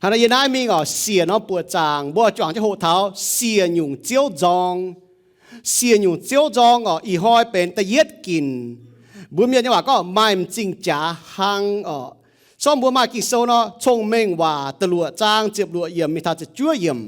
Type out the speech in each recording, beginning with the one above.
Hnangv naaic yie naaiv mingh oc, siec norm buoqc zaangc mbuo juangc jienv hoqc taux siec nyungc ziouv nzorng. Siec nyungc ziouv nzorng oc, ih hnoi benx da'yietv ginc. Mbuo mienh nyei waac gorngv maaih m'zing jaax hlang oc. Sorng mbuo maaih Ging-Sou nor, Cong-Mengh Waac da'luoqc zaang ziepc luoqc yiemc mingh taux ziepc juov yiemc.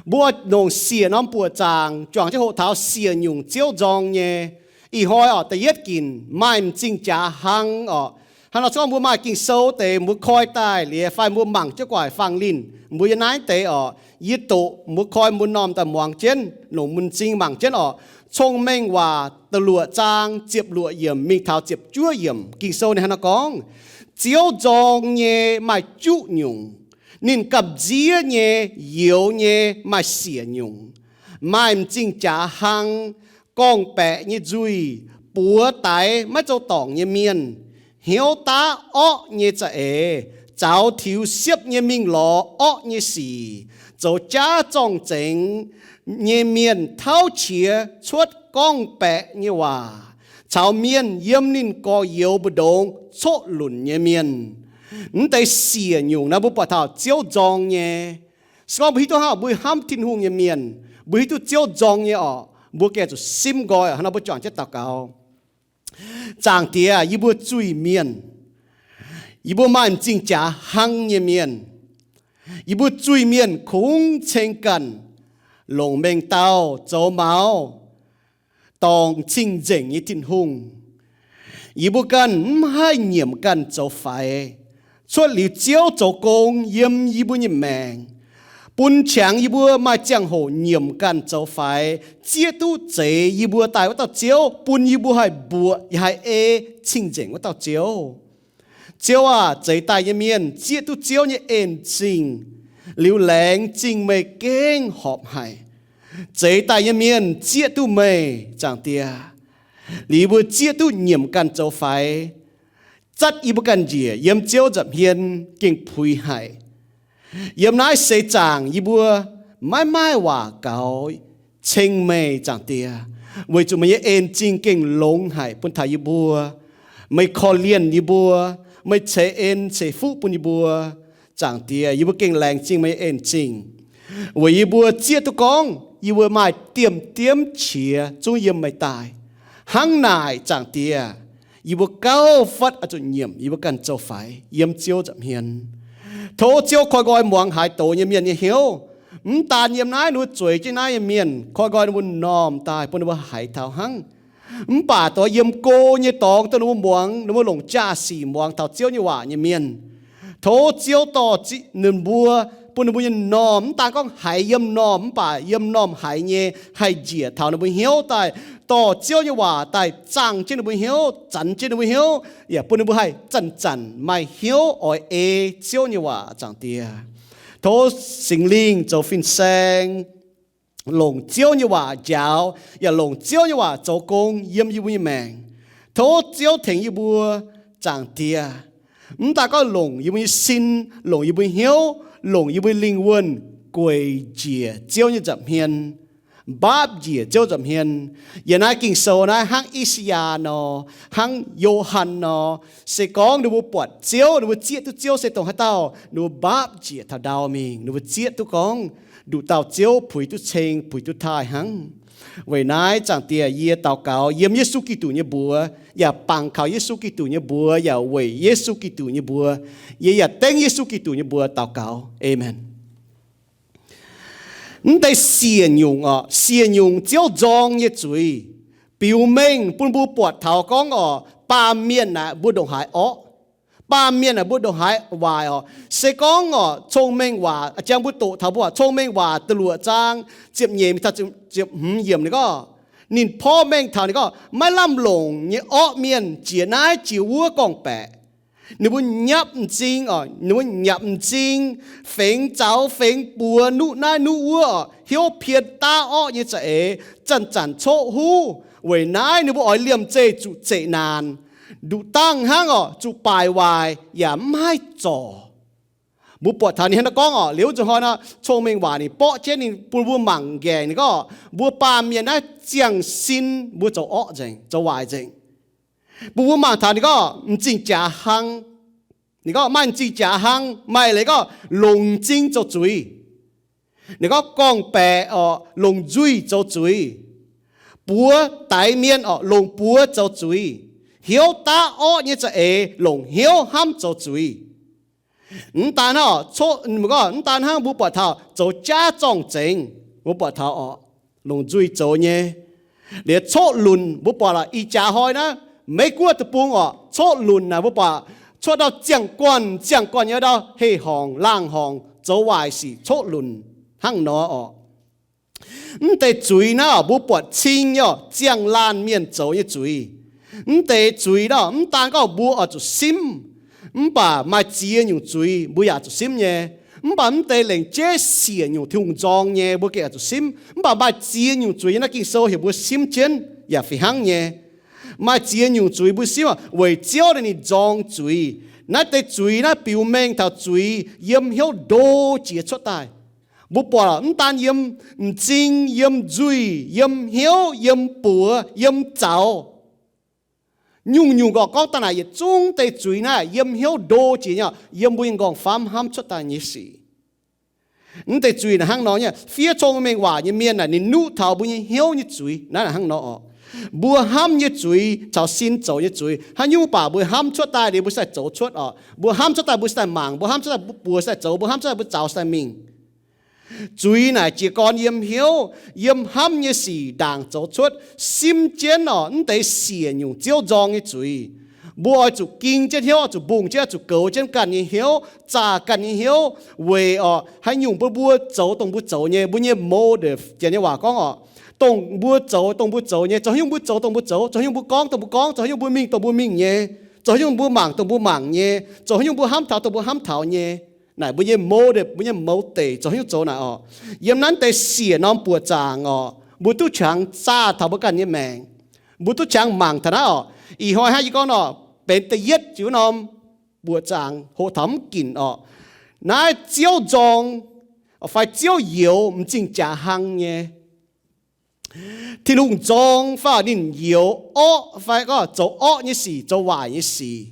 Mbuo nongc siec norm buoqc zaangc juangc jienv hoqc taux siec nyungc ziouv nzorng nyei. Ih hnoi oc, da'yietv ginc maaih m'zing jaax hlang oc. Hnangv nor, sorng mbuo maaih Ging-Sou deix mbuo koi daaih liuz fai mbuo mangc jienv gu'nguaaic fangx linh, mbuo yiem naaiv deix oc, yie doqc mbuo koi mbuo m'normh daaih muangx jienv, longc m'zing mangc jienv oc. Cong-Mengh Waac da'luoqc zaang ziepc luoqc yiemc mingh taux ziepc juov yiemc. Ging-Sou ninh hnangv naaiv gorngv, Ziouv nzorng nyei maaih juqv nyungc, ninh gamh nziev nyei youx nyei maaih siec nyungc. Maaih m'zing jaax hlang, gorngv-baeqc nyei nzuih, buoz daix maiv zoux dorngc nyei mienh, hnyouv daav orqv nyei za'eix, zaux tiux siepv nyei mingh lorz orqv nyei sic, zoux jaav zorng-zengx nyei mienh tauv qiex cuotv gorngv-baeqc nyei waac, caux mienh yiem ninh gorx-youz mbu'ndongx coqv lunc nyei mienh. Mv deix siec nyungc naaiv mbuo buatc taux Ziouv nzorng nyei. Se gorngv mbuo hiuv duqv hnangv, mbuo hnamv Tin-Hungh nyei mienh, mbuo hiuv duqv Ziouv nzorng nyei orqc, mbuo gengh zuqc simv nqoi oc. Hnangv nor mbuo juangc jienv daux gaux. Zaangc Diex, yie mbuo zuiz-mienh, yie mbuo maaih m'zing jaax hlang nyei mienh, yie mbuo zuiz-mienh kungx ceng ganh longc mengh dauh zoux maux dorngc cing-nzengc nyei Tin-Hungh. Yie mbuo ganh mv haih nyiemc ganh zoux faix. Cuotv liuz Ziouv zoux gong yiem yie mbuo nyei maengc, bun qangx yie mbuo maaih ziangh hoc nyiemc ganh zoux faix, zieqv duqv zeix yie mbuo daaih wuov dauh Ziouv, bun yie mbuo haih mbuoqc yaac haih ei cing-nzengc wuov dauh Ziouv. Ziouv aah, zeix daaih nyei mienh zieqv duqv Ziouv nyei en-zingh liuz, laengz zingh meih gengh horpc haic. Zeix daaih nyei mienh zieqv duqv meih, Zaangc Diex, liuz yie mbuo zieqv duqv nyiemc ganh zoux faix, zatv yie mbuo ganh njiec yiem Ziouv nza'hmien gengh puix haic. Yiem naaiv seix zaangc yie mbuo maiv maaih waac gaux ceng meih, Zaangc Diex, weic zuqc meih nyei en-zingh gengh longx haic bun taux yie mbuo. Meih korv-lienh yie mbuo, meih ceix en ceix fuqv bun yie mbuo. Zaangc Diex, yie mbuo gengh laengz zingh meih nyei en-zingh, weic yie mbuo zieqv duqv gorngv yie mbuo maaih diemv-diemv qiex zungv yiem meih daaih. Hnangv naaic, Zaangc Diex, yie mbuo gauh fatv oix zuqc nyiemc yie mbuo ganh zoux faix yiem Ziouv nza'hmien. Tov Ziouv koi nqoi muangx haaix doz nyei mienh nyei hnyouv. Mv daan yiem naaiv ninh mbuo zueiz jienv naaiv nyei mienh, koi nqoi ninh mbuo m'normh daaih bun ninh mbuo haiz taux hnangv. Mv baac doix yiem go nyei dorngx dongh ninh mbuo muangx, ninh mbuo longc jaa-sic muangx taux Ziouv nyei waac nyei mienh, tov Ziouv dorh ninh mbuo, bun ninh mbuo nyei m'normh mv daan gorngv haiz yiem m'normh mv baac yiem m'normh haiz nyei haih njiec taux ninh mbuo hnyouv daaih, dorh Ziouv nyei waac daaih zaangh jienv ninh mbuo hnyouv, zanx jienv ninh mbuo hnyouv, yaac bun ninh mbuo haih zanc-zanc maaih hnyouv oix ei Ziouv nyei waac, Zaangc Diex. Tov Singx Lingh zoux fin-saeng, longc Ziouv nyei waac njaaux, yaac longc Ziouv nyei waac zoux gong yiem yie mbuo nyei maengc. Tov Ziouv tengx yie mbuo, Zaangc Diex. Mv daan gorngv longc yie mbuo nyei sin, longc yie mbuo hnyouv, longc yie mbuo lingh wuonh gueic njiec Ziouv nyei nza'hmien, mbaapv njiec Ziouv nza'hmien. Yiem naaiv Ging-Sou naaiv hnangv I^saa^yaa nor, hnangv Yo^han nor, se gorngv ninh mbuo buatc Ziouv, ninh mbuo zieqv duqv Ziouv se dongh haaix dauh, ninh mbuo mbaapv njiec taux ndau mingh, ninh mbuo zieqv duqv gorngv nduqc dauh Ziouv puix duqv ceng, puix duqv taaih hnangv. Weic naaiv, Zaangc Diex, yie daux gaux yiem Yesu Giduc nyei mbuox, yaac bangc kaux Yesu Giduc nyei mbuox, yaac weic Yesu Giduc nyei mbuox, yie yaac dengv Yesu Giduc nyei mbuox daux gaux. Aamen. Mv deix siec nyungc oc, siec nyungc Ziouv nzorng nyei zuiz, biux mengh bun mbuo buatc taux gorngv oc, baamh mienh naaic mbuo ndongc haaix orqv, baamh mienh naaic mbuo ndongc haaix waaic oc. Se gorngv oc, Cong-Mengh Waac, jangx mbuo doqc taux mbuo Cong-Mengh Waac da'luoqc zaang ziepc nyeic mingh taux ziepc hmz yiemc ninh gorngv, ninh porv mengh taux ninh gorngv maiv lamh longc nyei orqv mienh jiex naaiv jiex wuov gorngv-baeqc. Ninh mbuo nyapv m'zing oc, ninh mbuo nyapv m'zing, fengx zaux fengx buoz, nuqv naaiv nuqv wuov oc, hnyouv pien daav orqv nyei za'eix, zanc-zanc coqv huv. Weic naaiv ninh mbuo oix liemh zeih zuqc zeqc naanc. Nduqc dangh hnangv oc, zuqc baaic waaic yaac mv haih zorc. Mbuo buatc taux ninh hnangv naaiv gorngv oc, liuz nzunc hnoi nor, Cong-Mengh Waac ninh borqv jienv ninh bun mbuo mangc nqaengc ninh gorngv, mbuo baamh mienh naaiv ziangh sin mbuo zoux orqv nzengc, zoux waaic nzengc. Bun mbuo mangc taux ninh gorngv m'zing jaax hlang, Ninh gorngv maaih m'zing jaax hlang, maaih leiz gorngv longc m'zing zoux zuiz. Ninh gorngv gorngv-baeqc orqc, longc nzuih zoux zuiz. Buoz daix mienh orqc, longc buoz zoux zuiz. Hnyouv daav orqv nyei za'eix longc hnyouv hnamv zoux zuiz. Mv daan hnangv, mv daan hnangv mbuo buatc taux zoux jaav zorng-zengx, mbuo buatc taux orqc, longc nzuih zoux nyei. Liuz coqv lunc, mbuo buatc lorqc, ih jaax hnoi naaiv Meiv Guoqv deic-bung orqc, coqv lunc naaic mbuo buatc cuotv ndau ziangh guanh ziangh guanh nyei ndau heh-horngc laangh horngc zoux waaic sic coqv lunc hnangv nor orqc. Mv deix zuiz naaiv orqc, mbuo buatc cing nyei orqc, ziangh laanh mienh zoux nyei zuiz. Mv deix zuiz naaiv orqc, mv daan gorngv mbuo oix zuqc simv, mv baac maaih ziex nyungc zuiz mbuo yaac zuqc simv nyei. Mv baac mv deix lengc jeiv siec nyungc Tin-Hungh nzorng nyei mbuo gengh oix zuqc simv. Mv baac maaih ziex nyungc zuiz naaiv Ging-Sou heuc mbuo simv jienv yaac fih hnangv nyei. Maaih ziex nyungc zuiz mbuo simv orqc, weic Ziouv ninh nzorng zuiz. Naaiv deix zuiz naaiv biux mengh taux zuiz yiem hnyouv ndo jiex cuotv daaih. Mbuo buatc mv daan yiem m'zing, yiem nzuih, yiem hnyouv, yiem buoz, yiem zaux, nyungc-nyungc gorqv gorngv daaih naaic yietc zungv deix zuiz naaiv yiem hnyouv ndo jiex nyei, yiem mbuo nyei nqorngv-famv hnamv cuotv daaih nyei sic. Mv deix zuiz naaic hnangv nor nyei, fiev cong-mengh waac nyei mienh naaic ninh nuqv taux mbuo nyei hnyouv nyei zuiz naaiv hnangv nor orqc. Mbuo hnamv nyei zuiz caux sin zoux nyei zuiz, haaix nyungc baac mbuo hnamv cuotv daaih liuz mbuo sai zoux cuotv orqc. Mbuo hnamv cuotv daaih mbuo sai mangc, mbuo hnamv cuotv daaih mbuo buoz sai zoux, mbuo hnamv cuotv daaih mbuo zaux sai mingh. Zuiz naaic jiez gorn yiem hnyouv, yiem hnamv nyei sic ndaangc zoux cuotv. Simv jienv orqc, mv deix siec nyungc Ziouv nzorng nyei zuiz, mbuo oix zuqc ging jienv hnyouv, oix zuqc mbungh jienv, oix zuqc goux jienv ganh nyei hnyouv, zaah ganh nyei hnyouv, weic orqc haaix nyungc bun mbuo zoux dongh mbuo zoux nyei, mbuo nyei motive, janx nyei waac gorngv orqc, dongh mbuo zoux dongh mbuo zoux nyei, zoux haaix nyungc mbuo zoux dongh mbuo zoux, zoux haaix nyungc mbuo gorngv dongh mbuo gorngv, zoux haaix nyungc mbuo mingh dongh mbuo mingh nyei, zoux haaix nyungc mbuo mangc dongh mbuo mangc nyei, zoux haaix nyungc mbuo hnamv taux dongh mbuo hnamv taux nyei. Naaic mbuo nyei motive, mbuo nyei motive zoux haaix nyungc zoux naaic orqc, yiem naaiv deix siec norm buoqc zaangc orqc, mbuo duqv qangx zaah taux mbuo ganh nyei maengc. Mbuo duqv qangx mangc taux naaiv orqc. Ih hnoi hnangv yie gorngv orqc, benx da'yietv jiex wuov norm buoqc zaangc hoqc taux mv ginc orqc. Naaiv Ziouv nzorng fai Ziouv youx m'zing jaax hlang nyei. Tin-Hungh nzorng fai ninh youx orqv fai gorngv zoux orqv nyei sic, zoux waaic nyei sic,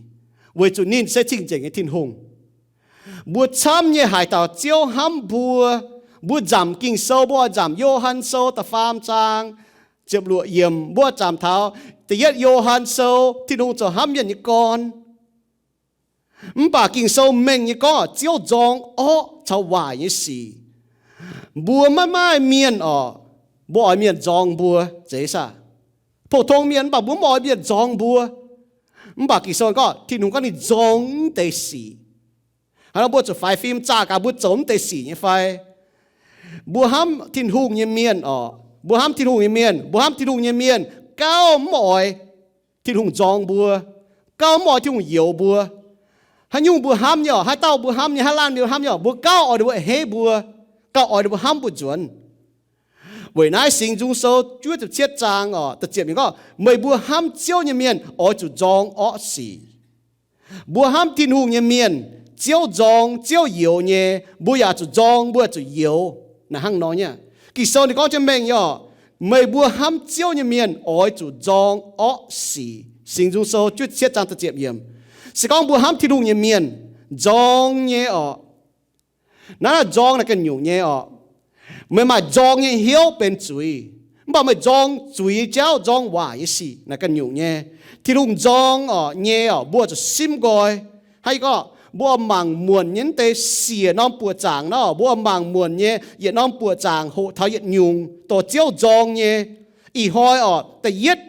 weic zuqc ninh se cing-nzengc nyei Tin-Hungh. Mbuo camv nyei haaix dauh Ziouv hnamv mbuo, mbuo nzamc Ging-Sou, mbuo oix nzamc Yo^han Sou da'faam zaang ziepc luoqc yiemc, mbuo oix nzamc taux da'yietv Yo^han Sou, Tin-Hungh zoux hnamv mienh nyei gorn. Mv baac Ging-Sou mengh nyei gorngv Ziouv nzorng orqv caux waaic nyei sic. Mbuo maiv maaih mienh orqc, mbuo oix mienh nzorng mbuo, zeiz saah? Pou-tong mienh mv baac mbuo mv oix mienh nzorng mbuo. Mv baac Ging-Sou gorngv Tin-Hungh gorngv ninh nzorng mv deix sic. Hnangv nor mbuo zuqc faix fim zaah gaax mbuo zoux mv deix sic nyei fai? Mbuo hnamv Tin-Hungh nyei mienh orqc, mbuo hnamv Tin-Hungh nyei mienh, mbuo hnamv Tin-Hungh nyei mienh gauh mv oix Tin-Hungh nzorng mbuo, gauh mv oix Tin-Hungh youx mbuo. Haaix nyungc mbuo hnamv nyei orqc, haaix dauh mbuo hnamv nyei, haaix laanh mienh hnamv nyei orqc, mbuo gauh oix ninh mbuo a'hneiv mbuo, gauh oix ninh mbuo hnamv mbuo nzuonx. Weic naaiv Singx Nzung Sou juov ziepc cietv zaang orqc, da'ziepc yiemc gorngv, meih mbuo hnamv Ziouv nyei mienh oix zuqc nzorng orqv sic. Mbuo hnamv Tin-Hungh nyei mienh, Ziouv nzorng, Ziouv youx nyei, mbuo yaac zuqc nzorng, mbuo yaac zuqc youx. Naaic hnangv nor nyei. Ging-Sou ninh gorngv jienv mengh nyei orqc, meih mbuo hnamv Ziouv nyei mienh oix zuqc nzorng orqv sic. Singx Nzung Sou juov cietv zaang da'ziepc yiemc. Se gorngv mbuo hnamv Tin-Hungh nyei mienh, nzorng nyei orqc. Naaiv nzorng naaic ganh nyungc nyei orqc. Meih maaih nzorng nyei hnyouv benx zuiz, mv baac meih nzorng zuiz nyei jauv, nzorng waaic nyei sic naaic ganh nyungc nyei. Tin-Hungh nzorng orqc nyei orqc, mbuo zuqc simv nqoi. Hnangv gorngv mbuo mangc muonc nyei deix siec norm buoqc zaangc nor, mbuo mangc muonc nyei yietc norm buoqc zaangc hoqc taux yietc nyungc dorh Ziouv nzorng nyei. Ih hnoi orqc, da'yietv,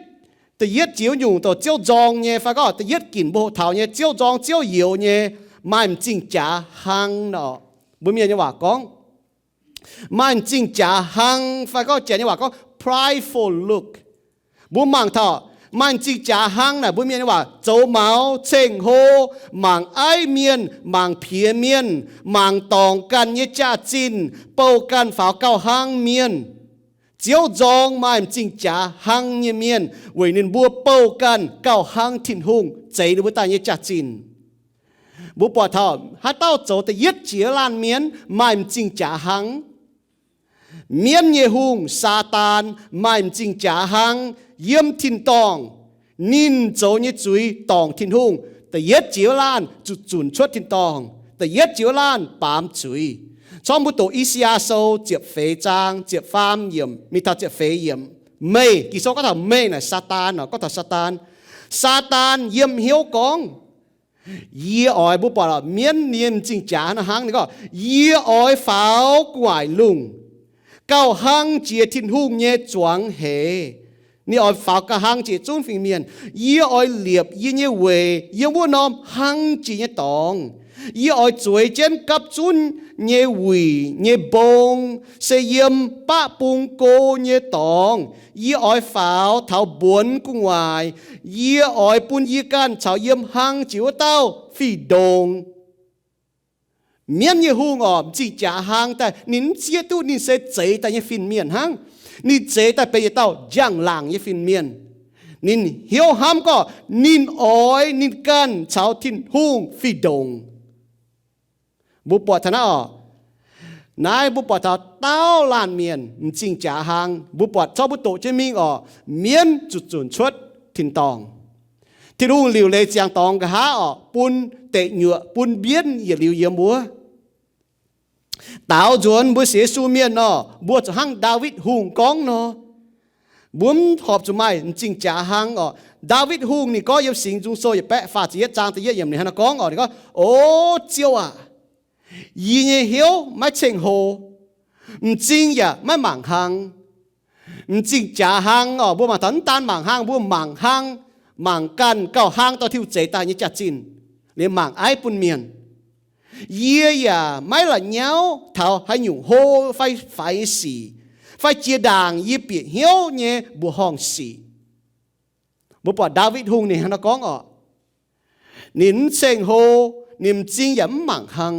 da'yietv jiex nyungc dorh Ziouv nzorng nyei, fai gorngv da'yietv ginc mbuo hoqc taux nyei Ziouv nzorng, Ziouv youx nyei, maaih m'zing jaax hlang nor. Mbuo mienh nyei waac gorngv, maaih m'zing jaax hlang, fai gorngv janx nyei waac gorngv prideful look. Mbuo mangc taux maaih m'zing jaax hlang naaic, mbuo mienh nyei waac zoux maux, ceng-hlo, mangc aiv mienh, mangc piex mienh, mangc dorngc ganh nyei jaax-zinh, bouh ganh faaux gauh hlang mienh. Ziouv nzorng maaih m'zing jaax hlang nyei mienh, weic ninh mbuo bouh ganh gauh hlang Tin-Hungh zeix ninh mbuo daaih nyei jaax-zinh. Mbuo buatc taux haaix dauh zoux da'yietv jiex laanh mienh maaih m'zing jaax hlang? Mienv nyei hungh, Saadaan, maaih m'zing jaax hlang yiem tin-dorngh. Ninh zoux nyei zuiz dorngc Tin-Hungh, Da'yietv jiex wuov laanh zuqc zunc cuotv tin-dorngh. Da'yietv jiex wuov laanh baamz zuiz. Corc mbuo doqc I^saa^yaa Sou ziepc feix zaang ziepc faam yiemc mingh taux ziepc feix yiemc. Meih, Ging-Sou gorngv taux meih naaic Saadaan, gorngv taux Saadaan. Saadaan yiem hnyouv gorngv, yie oix, mbuo buatc mienv ninh m'zing jaax hnangv, ninh gorngv, yie oix faaux gu'nguaaic lungh, gauh hlang jiex Tin-Hungh nyei zuangx heix. Ninh oix faaux gauh hlang jiex zunv fingx mienh. Yie oix liepc yie nyei weic yiem wuov norm hlang jiex nyei dorngx. Yie oix zueiz jienv gapv zunv nyei wuic nyei mbong, se yiem baqv bung go nyei dorngx. Yie oix faaux taux mbuonx gu'nguaaic. Yie oix bun yie ganh caux yiem hlang jiex wuov dauh fih ndongx. Mienv nyei hungh orqc, m'zing jaax hlang daaih, ninh mv zieqv duqv ninh se zeix daaih nyei fin-mienh hnangv. Ninh zeix daaih benx yietc dauh njang-laangc nyei fin-mienh. Ninh hnyouv hnamv gorngv ninh oix ninh ganh caux Tin-Hungh fih ndongx. Mbuo buatc taux naaiv orqc, naaiv mbuo buatc taux dauh laanh mienh m'zing jaax hlang, mbuo buatc corc mbuo doqc jienv mingh orqc, mienv zuqc zunc cuotv tin-dorngh. Tin-Hungh liuc leiz ziangx dorngx nqa'haav orqc, bun deic nyuoqc, bun mbienv yietc liuz yiem wuov. Daaux nzuonx mbuo sienx Yesu mienh nor, mbuo zuqc hnangv Ndaawitv Hungh gorngv nor, mbuo mv horpc zuqc maaih m'zing jaax hlang orqc. Ndaawitv Hungh ninh gorngv yiem Singx Nzung Sou yietc baeqv faah ziepc yietv zaang da'yietv yiemc ninh hnangv naaiv gorngv orqc, ninh gorngv, O Ziouv aac, yie nyei hnyouv maiv ceng-hlo, m'zing yaac maiv mangc hlang. M'zing jaax hlang orqc, mbuo mangc taux mv daan mangc hlang, mbuo mangc hlang, mangc ganh gauh hlang dorh Tin-Hungh zeix daaih nyei jaax-zinh, liemh mangc aiv bun mienh. Yie yaac maiv la'nyauv taux haaix nyungc hlo fai faix nyei sic, fai jiex ndaangc yie bieqc hnyouv nyei mbuoqc horngh sic. Mbuo buatc Ndaawitv Hungh ninh hnangv naaiv gorngv orqc. Ninh mv ceng-hlo, ninh m'zing yaac mv mangc hlang.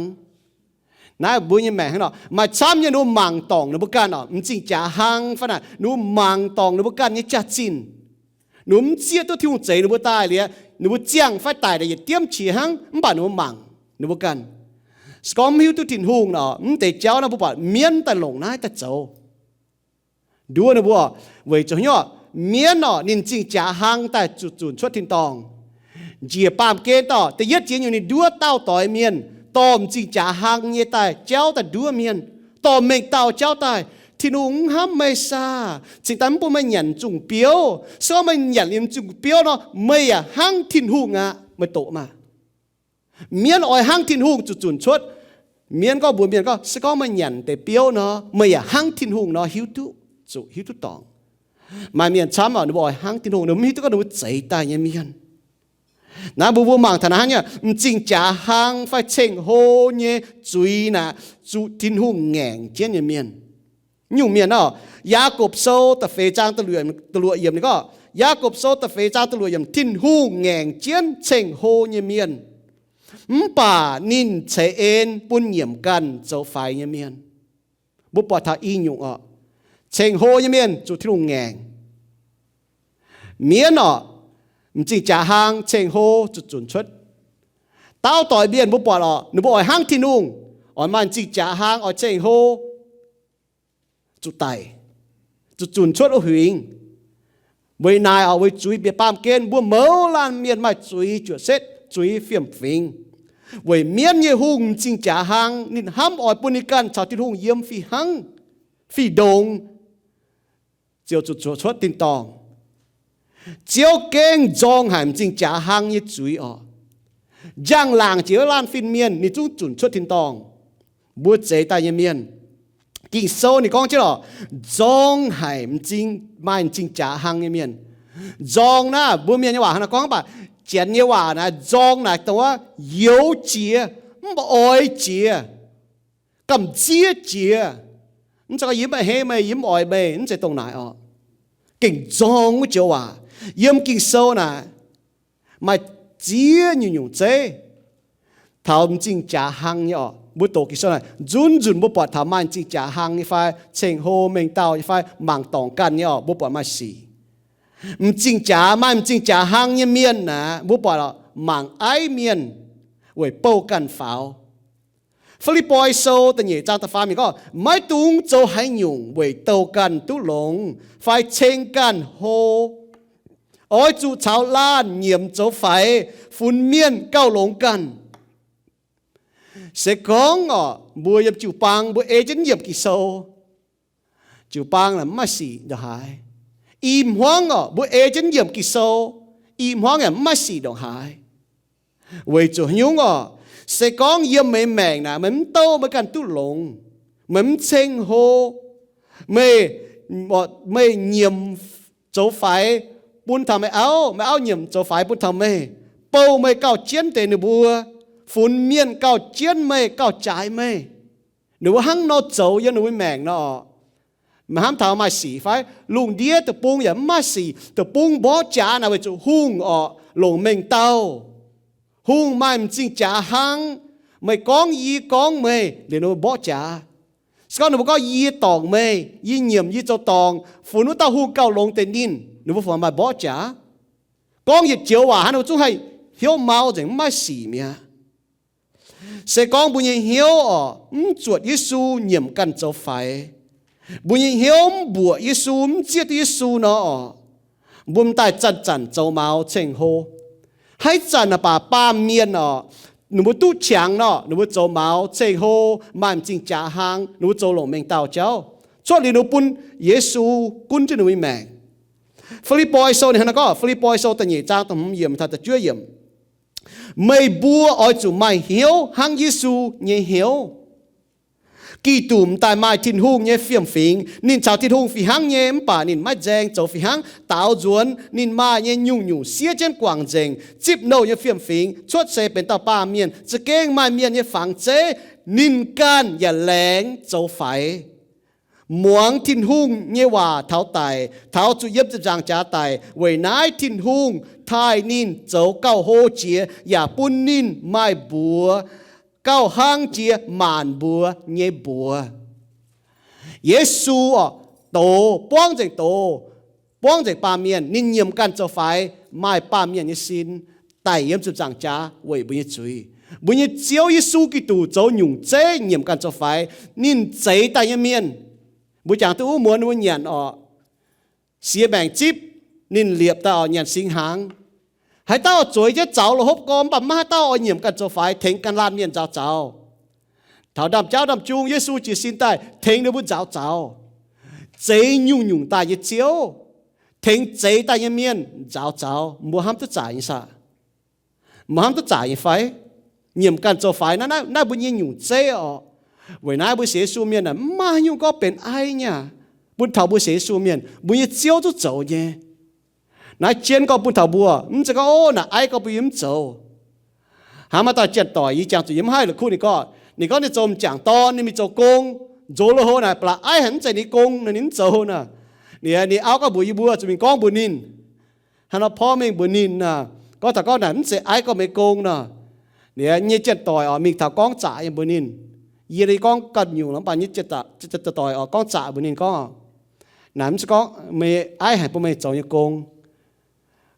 Naaiv mbuo nyei maengc hnangv nor, maaih camv nyei ninh mbuo mangc dorngc ninh mbuo ganh orqc, m'zing jaax hlang fai naaic, ninh mbuo mangc dorngc ninh mbuo ganh nyei jaax-zinh. Ninh mbuo mv zieqv duqv Tin-Hungh zeix ninh mbuo daaih liuz, ninh mbuo ziangh fai daic daaih yietc diemv qiex hnangv, mv baac ninh mbuo mangc ninh mbuo ganh. Se gorngv mv hiuv duqv Tin-Hungh orqc, mv deix jauv naaiv mbuo buatc mienv daaih longc naaiv daaih zoux. Nduov ninh mbuo, weic zuqc hnyouv mienv orqc, ninh m'zing jaax hlang daaih zuqc zunc cuotv tin-dorngh. Njiec baamh gen dorh da'yietv jiex nyungc ninh nduov dauh doix mienh, dorh m'zing jaax hlang nyei daaih jauv daaih nduov mienh, dorh mengh dauh jauv daaih, Tin-Hungh mv hnamv meih saah? Cingx daaih mv bun meih nyanc m'zungh biouv. Se gorngv meih nyanc liuz m'zungh biouv nor, meih yaac hnangv Tin-Hungh aqv. Meih doqc maah! Mienv oix hnangv Tin-Hungh zuqc zunc cuotv. Mienv gorngv mbuox mienh gorngv, se gorngv meih nyanc deix biouv nor, meih yaac hnangv Tin-Hungh nor hiuv duqv zuqc, hiuv duqv dorngc. Maaih mienh camv orqc, ninh mbuo oix hnangv Tin-Hungh, ninh mbuo mv hiuv duqv gorngv ninh mbuo zeix daaih nyei mienh. Naaiv mbuo, mbuo mangc taux naaiv hnangv nyei, m'zing jaax hlang fai ceng-hlo nyei zuiz naaic, zuqc Tin-Hungh ngaengc jienv nyei mienh. Nyungc mienh orqc, Yaagorpc Sou da'feix zaang da'luoqc yiemc ninh gorngv, Yaagorpc Sou da'feix zaang da'luoqc yiemc, Tin-Hungh ngaengc jienv ceng-hlo nyei mienh, mv baac ninh ceix en bun nyiemc ganh zoux faix nyei mienh. Mbuo buatc taux i nyungc orqc, ceng-hlo nyei mienh zuqc Tin-Hungh ngaengc. Mienv orqc, m'zing jaax hlang ceng-hlo zuqc zunc cuotv. Dauh doic mienh mbuo buatc orqc, ninh mbuo oix hnangv Tin-Hungh, oix maaih m'zing jaax hlang, oix ceng-hlo, zuqc daic, zuqc zunc cuotv wuov huingx. Weic naaic orqc, weic zuiz bieqc baamh gen mbuo mouz laanh mienh maaih zuiz juoqc setv, zuiz fiem-fingx. Weic mienv nyei hungh m'zing jaax hlang, ninh hnamv oix bun ninh ganh caux Tin-Hungh yiem fih hnangv, fih ndongx, ziouc zuqc zunc cuotv tin-dorngh. Ziouv gengh nzorng haic m'zing jaax hlang nyei zuiz orqc. Njang-laangc jiex wuov laanh fin-mienh ninh zungv zunc cuotv tin-dorngh. Mbuo zeix daaih nyei mienh, Ging-Sou ninh gorngv jienv orqc, nzorng haic m'zing, maaih m'zing jaax hlang nyei mienh. Nzorng naaiv mbuo mienh nyei waac hnangv naaiv gorngv, mv baac Janx nyei waac naaic nzorng naaic dongh wuov youx jiex, mv oix jiex, gamh nziev jiex. Mv zeiz gorngv yie mv a'hneiv meih, yie mv oix meih, mv zeiz dongh naaic orqc. Gengh nzorng wuov joux waac. Yiem Ging-Sou naaic maaih ziex nyungc-nyungc zeiv taux m'zing jaax hlang nyei orqc. Mbuo doqc Ging-Sou naaic nzunc nzunc mbuo buatc taux maaih m'zing jaax hlang nyei fai, ceng-hlo mengh dauh nyei fai, mangc dorngc ganh nyei orqc, mbuo buatc maaih sic. M'zing jaax, maaih m'zing jaax hlang nyei mienh naaic, mbuo buatc orqc, mangc aiv mienh weic bouh ganh faaux. Fi^lipv^poi Sou da'nyeic zaang da'faam yiemc gorngv, maiv dungx zoux haaix nyungc weic douh ganh duqv longx fai ceng ganh hlo. Oix zuqc caux laanh nyiemc zoux faix, funx mienh gauh longx ganh. Se gorngv orqc, mbuo yiem jiu-baang mbuo ei jienv nyiemc Ging-Sou, jiu-baang mv maaih sic ndongc haaix. Ih hmuangv orqc, mbuo ei jienv nyiemc Ging-Sou, ih hmuangv yaac mv maaih sic ndongc haaix. Weic zuqc haaix nyungc orqc? Se gorngv yiem meih maengc naaic meih mv douh meih ganh duqv longx, meih mv ceng-hlo, meih, meih nyiemc zoux faix bun taux meih auv, meih auv nyiemc zoux faix bun taux meih, bouh meih gauh jienv deix ninh mbuo, funx mienh gauh jienv meih, gauh jaaix meih, ninh mbuo hnangv nor zoux yiem ninh mbuo maengc nor, meih hnamv taux maaih sic fai? Lungh ndiev deic-bung yaac mv maaih sic. Deic-bung mborqv jaax naaic weic zuqc hungh orqc longc mengh dauh. Hungh maaih m'zing jaax hnangv. Meih gorngv yie, yie gorngv meih, liuz ninh mbuo mborqv jaax. Se gorngv ninh mbuo gorngv yie dorngc meih, yie nyiemc yie zoux dorngc, funx wuov dauh hungh gauh longx deix ninh, ninh mbuo fungc maaih mborqv jaax. Gorngv yietc joux waac hnangv, ninh mbuo zungv haih hnyouv mau nzengc, mv maaih sic mi'aqv. Se gorngv mbuo nyei hnyouv orqc mv zuotc Yesu nyiemc ganh zoux faix, mbuo nyei hnyouv mv mbuoqc Yesu, mv zieqv duqv Yesu nor orqc, mbuo m'daaih zanc-zanc zoux maux ceng-hlo. Haaix zanc naaic baac baamh mienh orqc, ninh mbuo duqv qangx nor, ninh mbuo zoux maux ceng-hlo, maaih m'zing jaax hlang, ninh mbuo zoux longc mengh dauh jauv, cuotv liuz ninh mbuo bun Yesu gunv jienv ninh mbuo nyei maengc. Fi^lipv^poi Sou ninh hnangv naaiv gorngv, Fi^lipv^poi Sou da'nyeic zaang da'hmz yiemc taux da'juov yiemc, meih mbuo oix zuqc maaih hnyouv hnangv Yesu nyei hnyouv. Giduc m'daaih maaih Tin-Hungh nyei fiem-fingx. Ninh caux Tin-Hungh fih hnangv nyei, mv baac ninh maiv nzaeng zoux fih hnangv. Daaux nzuonx ninh maaih nyei nyungc-nyungc siev jienv guangc nzengc, zipv nouh nyei fiem-fingx, cuotv seix benx dauh baamh mienh, za'gengh maaih mienh nyei fangx zeiv. Ninh ganh yaac laengz zoux faix, muangx Tin-Hungh nyei waac taux daic, taux zuqc yiem ziepc nzaangc jaax daic. Weic naaiv Tin-Hungh taaih ninh zoux gauh hlo jiex yaac bun ninh maaih mbuox gauh hlang jiex maanc mbuox nyei mbuox. Yesu orqc, doz, buangv nzengc doz, buangv nzengc baamh mienh. Ninh nyiemc ganh zoux faix, maaih baamh mienh nyei sin, daic yiem ziepc nzaangc jaax weic mbuo nyei zuiz. Mbuo nyei Ziouv Yesu Giduc zoux nyungc zeiv nyiemc ganh zoux faix. Ninh zeix daaih nyei mienh, mbuo jangx duqv wuov muonz mbuo nyanc orqc, siex maengc zipv, ninh liepc daaih orqc, nyanc singx hnaangx. Haaix dauh zueiz jienv zaux la'hopv gorx, mv baac maiv haaix dauh oix nyiemc ganh zoux faix tengx ganh laanh mienh nzaaux zaux. Taux ndaamv-jauv ndaamv-jung Yesu jiez sin daaih tengx ninh mbuo nzaaux zaux. Zeix nyungc-nyungc daaih nyei Ziouv, tengx zeix daaih nyei mienh nzaaux zaux. Mbuo hnamv duqv zaaic nyei saah? Mbuo hnamv duqv zaaic nyei fai? Nyiemc ganh zoux faix naaiv, naaiv mbuo nyei nyungc zeiv orqc. Weic naaiv mbuo sienx Yesu mienh aah, mv maaih haaix nyungc gorngv benx aiv nyei aqv. Bun taux mbuo sienx Yesu mienh, mbuo nyei Ziouv zungv zoux nyei. Naaiv jienv gorngv bun taux mbuo, mv zeiz gorngv, ov, naaic aiv gorngv bun yie mv zoux. Hnangv maaih dauh janx-doic, yie jangx zuqc yie mv haih la'kuqv ninh gorngv, ninh gorngv ninh zoux m'jangc dorn, ninh mingh zoux gong, nzox lui-houx naaic, ba'laqc aiv haic, mv zeiz ninh gong nor, ninh mv zoux nor. Ninh, ninh auv gorngv mbuox yie mbuo zuqc mingh gorngv mbuox ninh, hnangv nor porv mengh mbuox ninh nor, gorngv taux gorngv naaic mv zeiz aiv gorngv meih gong nor. Ninh nyei janx-doic orqc, mingh taux gorngv zaqc nyei mbuox ninh. Yie gorngv ganh nyungc lorqc, mv baac nyei janx-doic orqc gorngv zaqc mbuox ninh gorngv, naaic mv zeiz gorngv meih aiv haic bun meih zoux nyei gong.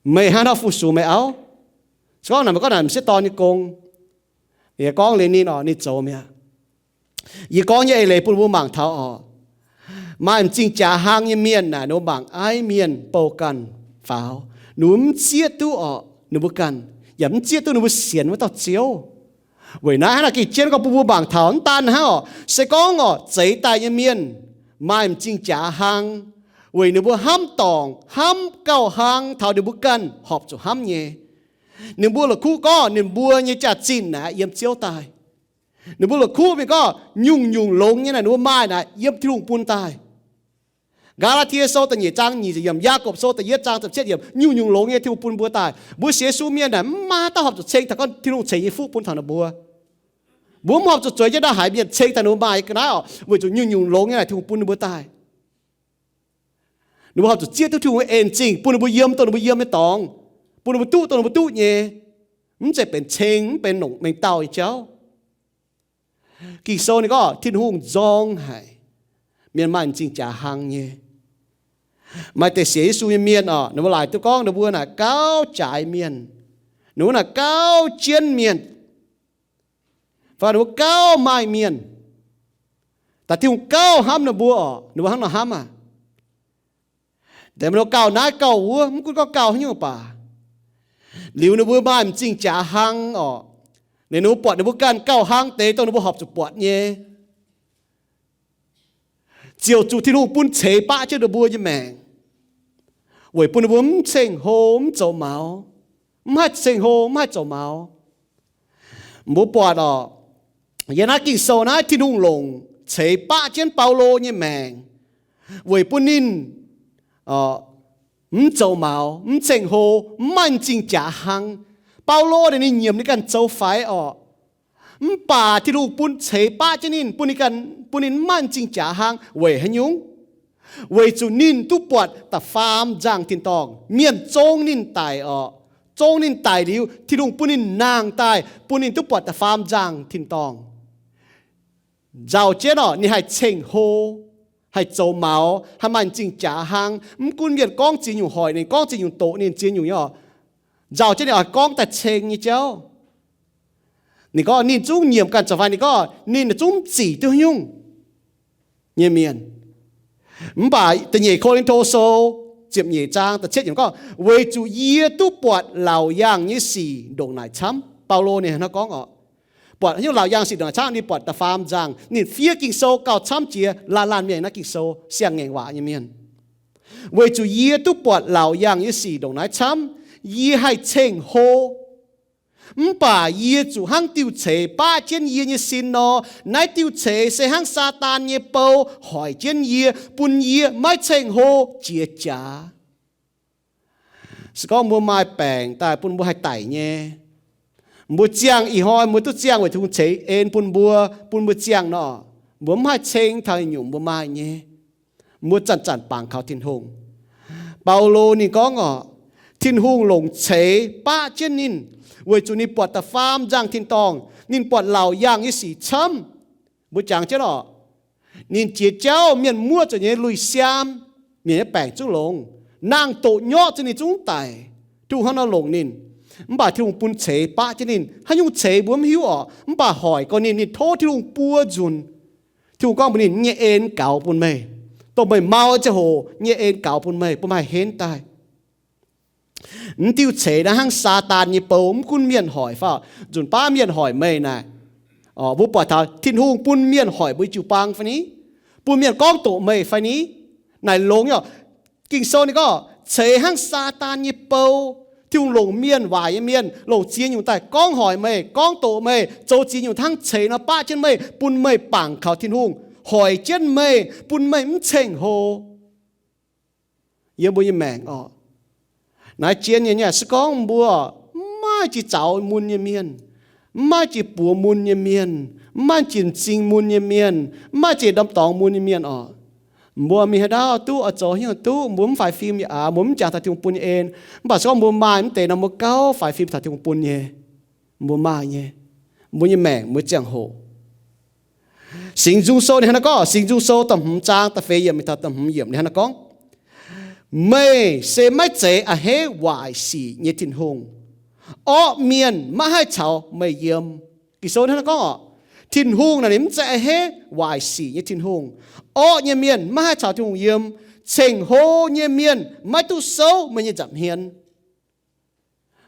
Meih hnangv haaix nor fu-sux meih auv? Se gorngv naaic meih gorngv naaic m'sieqv dorn nyei gong, yie gorngv liuz ninh orqc, ninh zoux mi'aqv. Yie gorngv nyei eix leiz bun mbuo mangc taux orqc, maaih m'zing jaax hlang nyei mienh naaic, ninh mbuo mangc aiv mienh bouh ganh faaux, ninh mbuo mv zieqv duqv orqc ninh mbuo ganh, yaac mv zieqv duqv ninh mbuo sienx wuov dauh Ziouv. Weic naaiv hnangv naaic gengh jienv gorngv bun mbuo mangc taux mv daan hnangv orqc, se gorngv orqc zeix daaih nyei mienh maaih m'zing jaax hlang, weic ninh mbuo hnamv dorngc, hnamv gauh hlang taux ninh mbuo ganh horpc zuqc hnamv nyei. Ninh mbuo la'kuqv gorngv ninh mbuo nyei jaax-zinh naaic yiem Ziouv daaih. Ninh mbuo la'kuqv mingh gorngv nyungc-nyungc longx nyei naaic ninh mbuo maaih naaic yiem Tin-Hungh bun daaih. Gaa^laa^tie Sou da'nyeic zaang nyic ziepc yiemc, Yaagorpc Sou da'yietv zaang ziepc cietv yiemc, nyungc-nyungc longx nyei Tin-Hungh bun mbuo daaih. Mbuo sienx Yesu mienh naaic mv maaih haaix dauh horpc zuqc ceng taux gorngv Tin-Hungh ceix nyei fuqv bun taux ninh mbuo. Mbuo mv horpc zuqc zueiz jienv ndau haaix mienh ceng taux ninh mbuo maaih ga'naaiv orqc, weic zuqc nyungc-nyungc longx nyei naaic Tin-Hungh bun ninh mbuo daaih. Ninh mbuo horpc zuqc zieqv duqv Tin-Hungh nyei en zingh bun ninh mbuo yiem dongh ninh mbuo yiem nyei dorngx, bun ninh mbuo duqv dongh ninh mbuo duqv nyei. Mv zeiz benx ceng, mv benx longc mengh dauh nyei jauv. Ging-Sou ninh gorngv Tin-Hungh nzorng haic mienh maaih m'zing jaax hlang nyei. Maaih deix sienx Yesu nyei mienh orqc, ninh mbuo laaic duqv gorngv ninh mbuo naaic gauh jaaix mienh, ninh mbuo naaic gauh jienv mienh, fai ninh mbuo gauh maaih mienh. Daaih Tin-Hungh gauh hnamv ninh mbuo orqc, ninh mbuo hnangv nor hnamv aqv. Deix mbuo gauh naaiv gauh wuov, mv gunv gorngv gauh haaix nyungc baac, liuz ninh mbuo maaih m'zing jaax hlang orqc, ninh mbuo buatc ninh mbuo ganh gauh hlang deix dongh ninh mbuo horpc zuqc buatc nyei. Ziouc zuqc Tin-Hungh bun ceix baqv jienv ninh mbuo nyei maengc, weic bun ninh mbuo mv ceng-hlo mv zoux maux, mv haih ceng-hlo mv haih zoux maux. Mbuo buatc orqc, yiem naaiv Ging-Sou naaiv Tin-Hungh longc ceix baqv jienv Baulo nyei maengc, weic bun ninh mv zoux maux, mv ceng-hlo, mv maaih m'zing jaax hlang. Baulo naaic ninh nyiemc ninh ganh zoux faix orqc, mv baac Tin-Hungh bun ceix baqv jienv ninh, bun ninh ganh, bun ninh mv maaih m'zing jaax hlang. Weic haaix nyungc? Weic zuqc ninh duqv buatc da'faam nzangc tin-dorngh, mienh zong ninh daic orqc. Zong ninh daic liuz, Tin-Hungh bun ninh nangh daaih, bun ninh duqv buatc da'faam nzangc tin-dorngh. Nzauh jienv orqc, ninh haih ceng-hlo, haih zoux maux, haih maaih m'zing jaax hlang. Mv gunv mienh gorngv ziex nyungc hoic ninh, gorngv ziex nyungc doqc ninh, ziex nyungc nyei orqc, nzauh jienv ninh oix gorngv daaih ceng nyei jauv. Ninh gorngv ninh zungv nyiemc ganh zoux faix, ninh gorngv ninh zungv mv zic duqv haaix nyungc nyei mienh. Mv baac da'nyeic Ko^lin^to Sou ziepc nyeic zaang da'cietv yiemc gorngv, weic zuqc yie duqv buatc laauc yaangh nyei sic ndongc naaic camv. Baulo ninh hnangv naaiv gorngv orqc, buatc haaix nyungc laauc yaangh sic ndongc naaic camv? Ninh buatc da'faam nzangc. Ninh fiev Ging-Sou gauh camv jiex laanh laanh mienh naaiv Ging-Sou siang-ngaengc waac nyei mienh. Weic zuqc yie duqv buatc laauc yaangh nyei sic ndongc naaiv camv, yie haih ceng-hlo. Mv baac yie zuqc hnangv diuh ceix baqv jienv yie nyei sin nor. Naaiv diuh ceix se hnangv Saadaan nyei bou hoic jienv yie, bun yie maiv ceng-hlo jiex jaax. Se gorngv mbuo maaih baengc daaih bun mbuo haih daic nyei, mbuo ziangh ih hnoi mbuo duqv ziangh weic Tin-Hungh ceix en bun mbuo, bun mbuo ziangh nor, mbuo mv haih ceng taux nyungc mbuo maaih nyei. Mbuo zanc-zanc bangc kaux Tin-Hungh. Baulo ninh gorngv orqc, Tin-Hungh longc ceix baqv jienv ninh, weic zuqc ninh buatc da'faam nzangc tin-dorngh, ninh buatc laauc yaangh nyei sic camv. Mbuo jangx jienv orqc, ninh jiex jauv mienh muoqv zuqc nyei lui-siaam, mienh nyei baengc zungv longx, nangh doqc nyorqv zuqc ninh zungv daic, Tin-Hungh hnangv nor longc ninh. Mv baac Tin-Hungh bun ceix baqv jienv ninh. Haaix nyungc ceix mbuo mv hiuv orqc, mv baac hoic gorx ninh, ninh tov Tin-Hungh buo nzunc. Tin-Hungh gorngv mbuox ninh, nyei en gaux bun meih, dongh meih mau ziangh hoc nyei en gaux bun meih, bun meih haih henv daaih. Mv diuh ceix naaiv hnangv Saadaan nyei bou, mv gunv mienh hoic fai, nzunc baav mienh hoic meih naaic, mbuo buatc taux Tin-Hungh bun mienh hoic mbuo jiu-baang fai ni, bun mienh gorngv doqc meih fai ni, naaic longx nyei. Ging-Sou ninh gorngv ceix hnangv Saadaan nyei bou. Tin-Hungh longc mienh, waaic nyei mienh, longc ziex nyungc daaih gorngv hoic meih, gorngv doqc meih, zoux ziex nyungc hnangv ceix nor baqv jienv meih, bun meih bangc kaux Tin-Hungh, hoic jienv meih, bun meih mv ceng-hlo. Yiem mbuo nyei maengc orqc, naaiv jienv nyei, se gorngv mbuo mv maaih jiex zaux mun nyei mienh, mv maaih jiex buoz mun nyei mienh, mv maaih jiex m'zing mun nyei mienh, mv maaih jiex ndorm-dorngx mun nyei mienh orqc, mbuo mingh haaix ndau duqv, oix zoux haaix nyungc duqv, mbuo mv faix fim yaac aav, mbuo mv jangx taux Tin-Hungh bun nyei en. Mv baac se gorngv mbuo maaih mv deix nor, mbuo gauh faix fim taux Tin-Hungh bun nyei. Mbuo maaih nyei. Mbuo nyei maengc, mbuo ziangh hoc. Singx Nzung Sou ninh hnangv naaiv gorngv, Singx Nzung Sou da'hmz zaang da'feix yiemc mingh taux da'hmz yiemc ninh hnangv naaiv gorngv, meih se maiv zeiz a'hneiv waaic sic nyei Tin-Hungh. Orqv mienh maiv haih caux meih yiem. Ging-Sou hnangv naaiv gorngv orqc, Tin-Hungh naaic ninh mv zeiz a'hneiv waaic sic nyei Tin-Hungh. Orqv nyei mienh maiv haih caux Tin-Hungh yiem. Ceng-hlo nyei mienh maiv duqv souv meih nyei nza'hmien.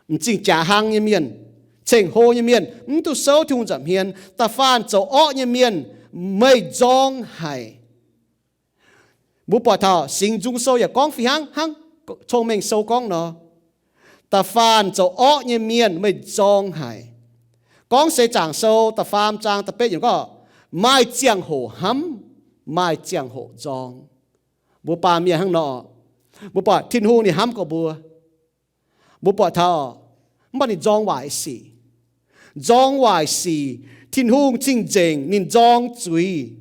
M'zing jaax hlang nyei mienh, ceng-hlo nyei mienh mv duqv souv Tin-Hungh nza'hmien. Da'faanh zoux orqv nyei mienh, meih nzorng haic. Mbuo buatc taux Singx Nzung Sou yaac gorngv fih hnangv, hnangv Cong-Mengh Sou gorngv nor, da'faanh zoux orqv nyei mienh meih nzorng haic. Gorngv Seix Zaangc Sou da'faam zaang da'betv yiemc gorngv, maaih ziangh hoc hnamv, maaih ziangh hoc nzorng. Mbuo baamh mienh hnangv nor, mbuo buatc Tin-Hungh ninh hnamv gorx mbuo. Mbuo buatc taux, mv baac ninh nzorng waaic sic. Nzorng waaic sic. Tin-Hungh cing-nzengc ninh nzorng zuiz.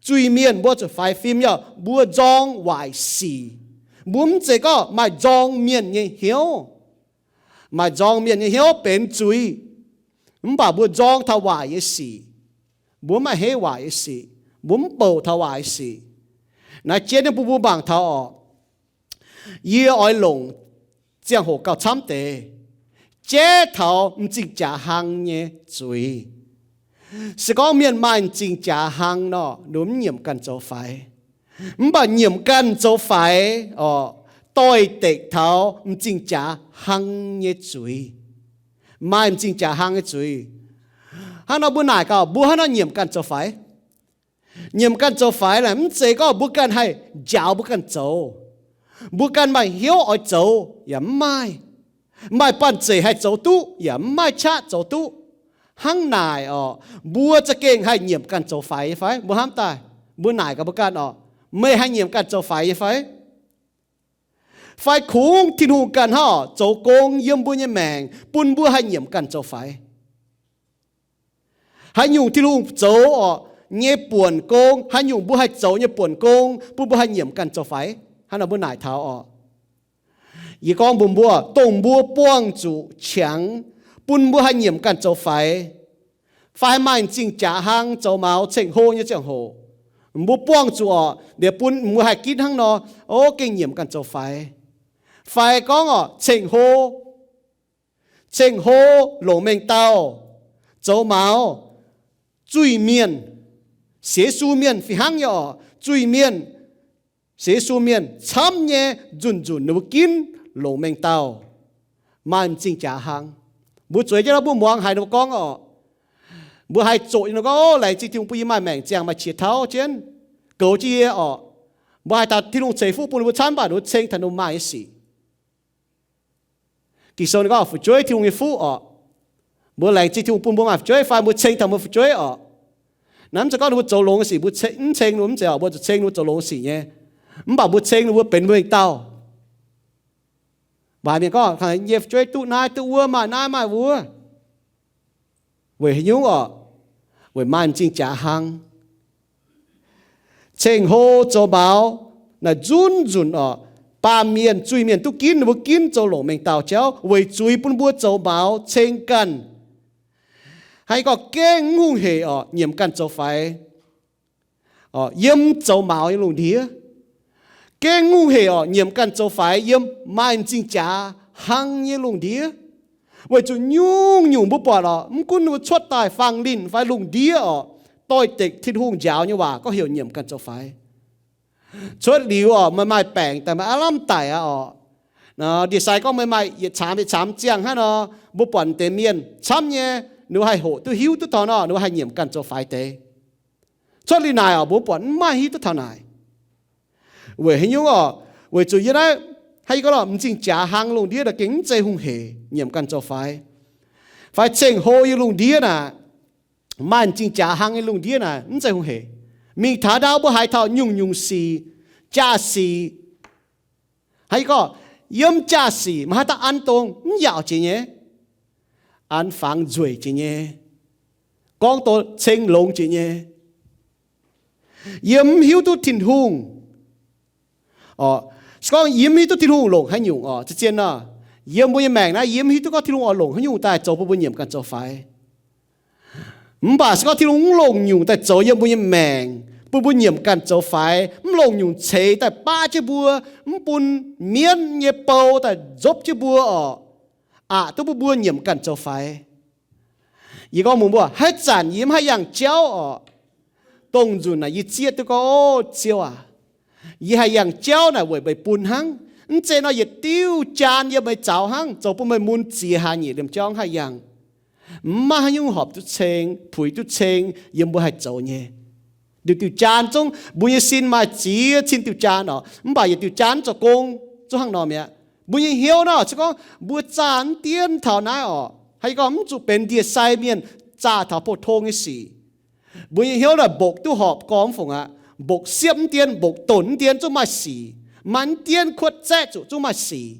Zuiz-mienh mbuo zuqc faix fim nyei, mbuo nzorng waaic sic. Mbuo mv zeiz gorngv maaih nzorng mienh nyei hnyouv. Maaih nzorng mienh nyei hnyouv benx zuiz, mv baac mbuo nzorng taux waaic nyei sic. Mbuo mv maaih a'hneiv waaic nyei sic. Mbuo mv bouc taux waaic nyei sic. Naaiv jienv nyei mbuo, mbuo mangc taux orqc, yie oix longc ziangh hoc gauh camv deix jaiv taux m'zing jaax hlang nyei zuiz. Se gorngv mienh maaih m'zing jaax hlang nor, ninh mv nyiemc ganh zoux faix. Mv baac nyiemc ganh zoux faix orqc, doix-dekc taux m'zing jaax hnangv nyei zuiz. Maaih m'zing jaax hnangv nyei zuiz. Hnangv nor mbuo naaic gaax, mbuo hnangv nor nyiemc ganh zoux faix. Nyiemc ganh zoux faix naaic mv zeiz gorngv mbuo ganh haih njaaux mbuo ganh zoux. Mbuo ganh maaih hnyouv oix zoux yaac mv maaih. Maaih banh zeic haih zoux duqv yaac mv maaih qaqv zoux duqv. Hnangv naaic orqc, mbuo za'gengh haih nyiemc ganh zoux faix nyei fai? Mbuo hnamv daaih, mbuo naaic gaax mbuo ganh orqc, meih haih nyiemc ganh zoux faix nyei fai? Fai kungx Tin-Hungh ganh hnangv orqc zoux gong yiem mbuo nyei maengc bun mbuo haih nyiemc ganh zoux faix? Haaix nyungc Tin-Hungh zoux orqc nyei buonc gong, haaix nyungc mbuo haih zoux nyei buonc gong bun mbuo haih nyiemc ganh zoux faix? Hnangv nor mbuo naaic taux orqc, yie gorngv mbuox mbuo, dongh mbuo buangh zuqc qangx bun mbuo haih nyiemc ganh zoux faix, fai maaih m'zing jaax hnangv zoux maux ceng-hlo nyei ziangh hoc, mbuo buangh zuqc orqc, liuz bun mbuo haih ginv hnangv nor, o, gengh nyiemc ganh zoux faix. Fai gorngv orqc ceng-hlo, ceng-hlo longc mengh dauh, zoux maux, zuiz-mienh, sienx Yesu mienh fih hnangv nyei orqc, zuiz-mienh, sienx Yesu mienh camv nyei nzunc nzunc ninh mbuo ginv longc mengh dauh, maaih m'zing jaax hnangv. Mbuo zueiz jienv nor mbuo muangx haiz ninh mbuo gorngv orqc, mbuo haih zoqc ninh mbuo gorngv, o, laengz zingh Tin-Hungh bun yie maaih maengc ziangh maaih qiex tauv jienv goux jienv yie orqc. Mbuo haih taux Tin-Hungh ceix fuqv bun ninh mbuo camv, mv baac ninh mbuo ceng taux ninh mbuo maaih nyei sic. Ging-Sou ninh gorngv fu'jueiv Tin-Hungh nyei fuqv orqc. Mbuo laengz zingh Tin-Hungh bun mbuo maaih fu'jueiv fai mbuo ceng taux mbuo fu'jueiv orqc. Naaiv mv zeiz gorngv ninh mbuo zoux longx nyei sic mbuo ceng, mv ceng ninh mbuo mv zeiz orqc, mbuo zuqc ceng ninh mbuo zoux longx sic nyei. Mv baac mbuo ceng ninh mbuo benx mbuo mengh dauh. Mbuo haiz mienh gorngv, yie fu'jueiv duqv naaiv duqv wuov, maaih naaiv maaih wuov. Weic haaix nyungc orqc? Weic maaih m'zing jaax hnangv. Ceng-hlo zoux maux naaic nzunc nzunc orqc, baamh mienh zuiz-mienh duqv ginv, ninh mbuo ginv zoux longc mengh dauh jauv weic zuiz bun mbuo zoux maux ceng ganh. Hnangv gorngv gengh mv hungh hec orqc, nyiemc ganh zoux faix. Yiem zoux maux nyei lungh ndiev, gengh mv hungh hec orqc, nyiemc ganh zoux faix yiem maaih m'zing jaax hnangv nyei lungh ndiev. Weic zuqc nyungc-nyungc mbuo buatc orqc, mv gunv ninh mbuo cuotv daaih fangx linh fai lungh ndiev orqc, doix-dekc Tin-Hungh njaaux nyei waac gorngv heuc nyiemc ganh zoux faix. Cuotv liuz orqc, meih maaih baengc daaih, meih aav lamh daic aqv orqc. Ndie-sai gorngv meih maaih yietc caamx yietc caamx ziangh hnangv nor, mbuo buatc deix mienh camv nyei, ninh mbuo haih hoqc duqv hiuv duqv taux nor, ninh mbuo haih nyiemc ganh zoux faix deix. Cuotv liuz naaic orqc, mbuo buatc mv maaih hiuv duqv taux naaic. Weic haaix nyungc orqc? Weic zuqc yie naaiv hnangv yie gorngv lorqc, m'zing jaax hlang lungh ndiev naaic gengh mv zeiz hungh hec nyiemc ganh zoux faix, fai ceng-hlo yiem lungh ndiev naaic, maaih m'zing jaax hlang nyei lungh ndiev naaic mv zeiz hungh hec. Mingh taux ndau mbuo haiz taux nyungc-nyungc sic, jaa-sic. Hnangv yie gorngv, yiem jaa-sic maaih haaix dauh an dongh mv yaauc jiex nyei, an fangx nzueic jiex nyei, gorngv doz ceng longx jiex nyei, yiem mv hiuv duqv Tin-Hungh. Se gorngv yie mv hiuv duqv Tin-Hungh longc haaix nyungc orqc, zien-zien nor, yiem mbuo nyei maengc naaiv yie mv hiuv duqv gorngv Tin-Hungh oix longc haaix nyungc daaih zoux bun mbuo nyiemc ganh zoux faix. Mv baac se gorngv Tin-Hungh mv longc nyungc daaih zoux yiem mbuo nyei maengc bun mbuo nyiemc ganh zoux faix, mv longc nyungc ceix daaih baqv jienv mbuo, mv bun mienv nyei bou daaih nzopv jienv mbuo orqc, aqc duqv bun mbuo nyiemc ganh zoux faix. Yie gorngv mbuox mbuo, haaix zanc yie mv haih yangh jauv orqc, dongh nzunc naaic yie zieqv duqv gorngv, O Ziouv aac, yie haih yangh jauv naaic weic meih bun hnangv. Mv zeiz nor yietc diuh jaan yiem meih zaux hnangv, zoux bun meih mun ziex hlaax nyeic liemh jauv mv haih yangh. Mv maaih haaix nyungc horpc duqv ceng, puix duqv ceng yiem mbuo haih zoux nyei. Diuh diuh jaan zungv mbuo nyei sin maaih ziex cin diuh jaan orqc, mv baac yietc diuh jaan mv zoux gong, zungv hnangv nor mi'aqv. Mbuo nyei hnyouv naaiv se gorngv mbuo zaah mv dien taux naaiv orqc, haaix gorngv mv zuqc benx ndie-sai mienh zaah taux pou-tong nyei sic. Mbuo nyei hnyouv naaic mbokc duqv horpc gormx fungc aqv. Mbokc siepv mv dien, mbokc donc mv dien zungv maaih sic. Maaih mv dien kuotv zaeqv zuqc zungv maaih sic.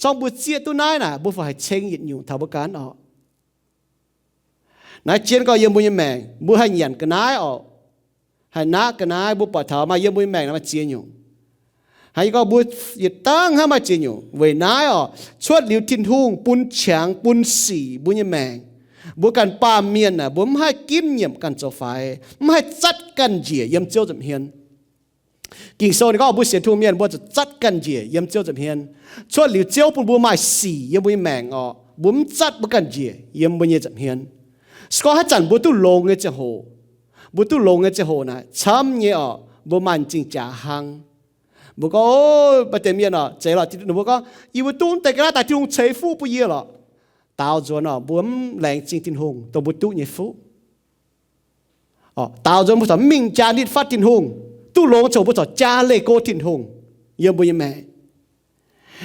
Corng mbuo zieqv duqv naaiv naaic, mbuo fai haih ceng yietc nyungc taux mbuo ganh orqc. Naaiv jienv gorngv yiem mbuo nyei maengc, mbuo haih nyanc ga'naaiv orqc, haih naqv ga'naaiv, mbuo buatc taux maaih yiem mbuo nyei maengc naaiv maaih ziex nyungc. Haaix gorngv mbuo yietc dangh hnangv maaih ziex nyungc. Weic naaiv orqc, cuotv liuz Tin-Hungh bun qangx bun sic mbuo nyei maengc, mbuo ganh baamh mienh aah, mbuo mv haih ginv nyiemc ganh zoux faix, mv haih zatv ganh njiec yiem Ziouv nza'hmien. Ging-Sou ninh gorngv mbuo sienx Tin-Hungh mienh mbuo zuqc zatv ganh njiec yiem Ziouv nza'hmien. Cuotv liuz Ziouv bun mbuo maaih sic yiem mbuo nyei maengc orqc, mbuo mv zatv mbuo ganh njiec yiem mbuo nyei nza'hmien. Se gorngv haaix zanc mbuo duqv longx nyei ziangh hoc, mbuo duqv longx nyei ziangh hoc naaic camv nyei orqc, mbuo maaih m'zing jaax hlang. Mbuo gorngv, maaih deix mienh oc, zeiz lorqc, ninh mbuo gorngv, yie mbuo duqv deix ga'naaiv daaih Tin-Hungh ceix fuqv bun yie lorqc. Daaux nzuonx oc, mbuo mv laengz zingh Tin-Hungh dongh mbuo duqv nyei fuqv. Daaux nzuonx mbuo corc mv mingh jaa nitv fatv Tin-Hungh, duqv longx coc mbuo corc jaa leih go Tin-Hungh yiem mbuo nyei maengc.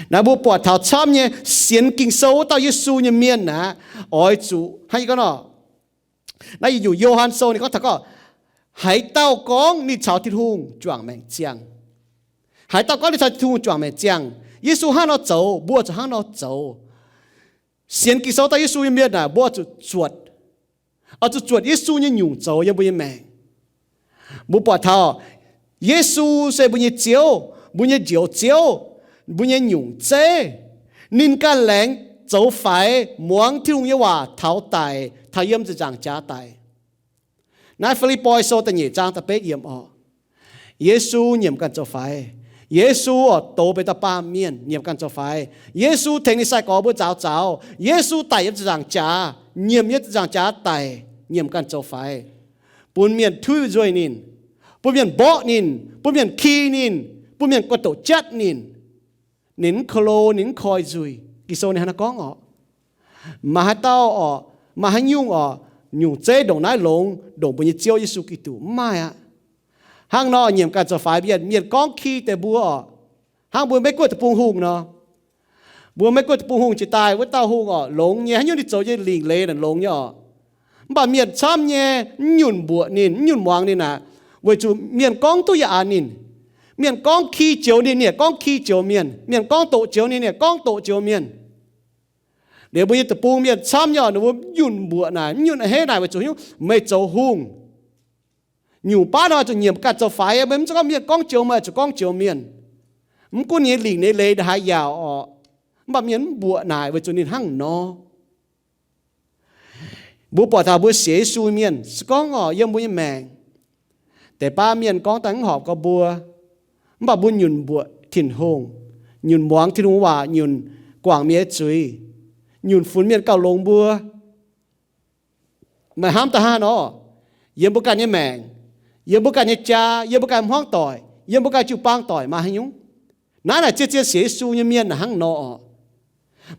Naaiv mbuo buatc taux camv nyei sienx Ging-Sou wuov dauh Yesu nyei mienh aqv, oix zuqc hnangv yie gorngv nor, naaiv yie nyungc Yo^han Sou ninh gorngv taux gorngv, haaix dauh gorngv ninh caux Tin-Hungh juangc maengc ziangh, haaix dauh gorngv ninh caux Tin-Hungh juangc maengc ziangh, Yesu hnangv nor zoux, mbuo zuqc hnangv nor zoux. Sienx Ging-Sou dauh Yesu nyei mienh naaic, mbuo zuqc zuotc, oix zuqc zuotc Yesu nyei nyungc zoux yiem mbuo nyei maengc. Mbuo buatc taux Yesu se mbuo nyei Ziouv, mbuo nyei Njoux Ziouv, mbuo nyei nyungc zeiv. Ninh ganh laengz zoux faix, muangx Tin-Hungh nyei waac taux daic, taux yiem ziepc nzaangc jaax daic. Naaiv Fi^lipv^poi Sou da'nyeic zaang da'betv yiemc oc. Yesu nyiemc ganh zoux faix. Yesu oc, douz benx dauh baamh mienh, nyiemc ganh zoux faix. Yesu tengx ninh sai-gorx mbuo nzaaux zaux. Yesu daic yiem ziepc nzaangc jaax, nyiemc yiem ziepc nzaangc jaax daic, nyiemc ganh zoux faix, bun mienh tuiv nzuih ninh, bun mienh mborqv ninh, bun mienh ki ninh, bun mienh guanh doqc jatv ninh. Ninh mv ko lo, ninh mv koi nzuih. Ging-Sou ninh hnangv naaiv gorngv oc. Maaih haaix dauh oc, maaih haaix nyungc oc, nyungc zeiv ndongc naaiv longx ndongc mbuo nyei Ziouv Yesu Giduc? Mv maaih aqv. Hnangv nor nyiemc ganh zoux faix mienh, mienh gorngv ki deix mbuo oc, hnangv mbuo Meiv Guoqv deic-bung hungh nor. Mbuo Meiv Guoqv deic-bung hungh jiex daaih wuov dauh hungh oc, longx nyei, haaix nyungc ninh zoux nyei lingc leiz naaic longx nyei oc. Mv baac mienh camv nyei mv nyunc mbuoqc ninh, mv nyunc muangx ninh aqv, weic zuqc mienh gorngv duqv yaac aqc ninh. Mienh gorngv ki joux ninh, ninh yaac gorngv ki joux mienh. Mienh gorngv doqc joux ninh, ninh yaac gorngv doqc joux mienh. Liuz mbuo nyei deic-bung mienh camv nyei oc, ninh mbuo mv nyunc mbuoqc naaic, mv nyunc a'hneiv naaic weic zuqc nyungc meih zoux hungh. Nyungc baav nor zuqc nyiemc ganh zoux faix, meih mv zeiz gorngv mienh gorngv joux meih zuqc gorngv joux mienh. Mv gunv ninh nyei lingc nyei leiz haaix yaauc oc, mv baac mienh mv mbuoqc naaic weic zuqc ninh hnangv nor. Mbuo buatc taux mbuo sienx Yesu mienh se gorngv oc, yiem mbuo nyei maengc, deix baav mienh gorngv daaih mv horpc gorx mbuo, mv baac mbuo nyunc mbuoqc Tin-Hungh, nyunc muangx Tin-Hungh waac, nyunc guangc mienh nyei zuiz, nyunc funx mienh gauh longx mbuo. Meih hnamv daaih hnangv nor, yiem mbuo ganh nyei maengc, yiem mbuo ganh nyei jaa, yiem mbuo ganh hmuangv doic, yiem mbuo ganh jiu-baang doic maaih haaix nyungc? Naaiv naaic zien-zien sienx Yesu nyei mienh naaic hnangv nor oc.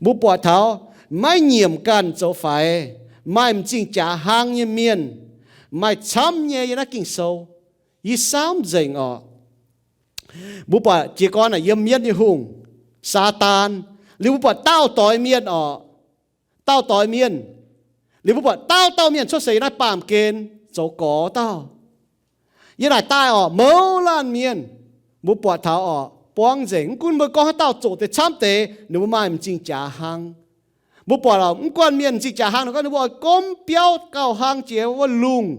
Mbuo buatc taux maiv nyiemc ganh zoux faix, maaih m'zing jaax hlang nyei mienh maaih camv nyei yiem naaiv Ging-Sou. Yie saauv nzengc oc. Mbuo buatc jiez gorn naaic yiem mienv nyei hungh, Saadaan. Liuz mbuo buatc daauh doix mienh oc, daauh doix mienh. Liuz mbuo buatc dauh dauh mienh cuotv seix yiem naaiv baamh gen zoux gorx dauh. Yiem naaic daaih oc, mouz laanh mienh, mbuo buatc taux oc, buangv nzengc. Mv gunv mbuo gorngv haaix dauh zoqc deix camv deix, ninh mbuo maaih m'zing jaax hlang. Mbuo buatc oc, mv guanh mienh m'zing jaax hlang, ninh gorngv ninh mbuo oix gomv biauv gauh hlang jiex wuov lungh,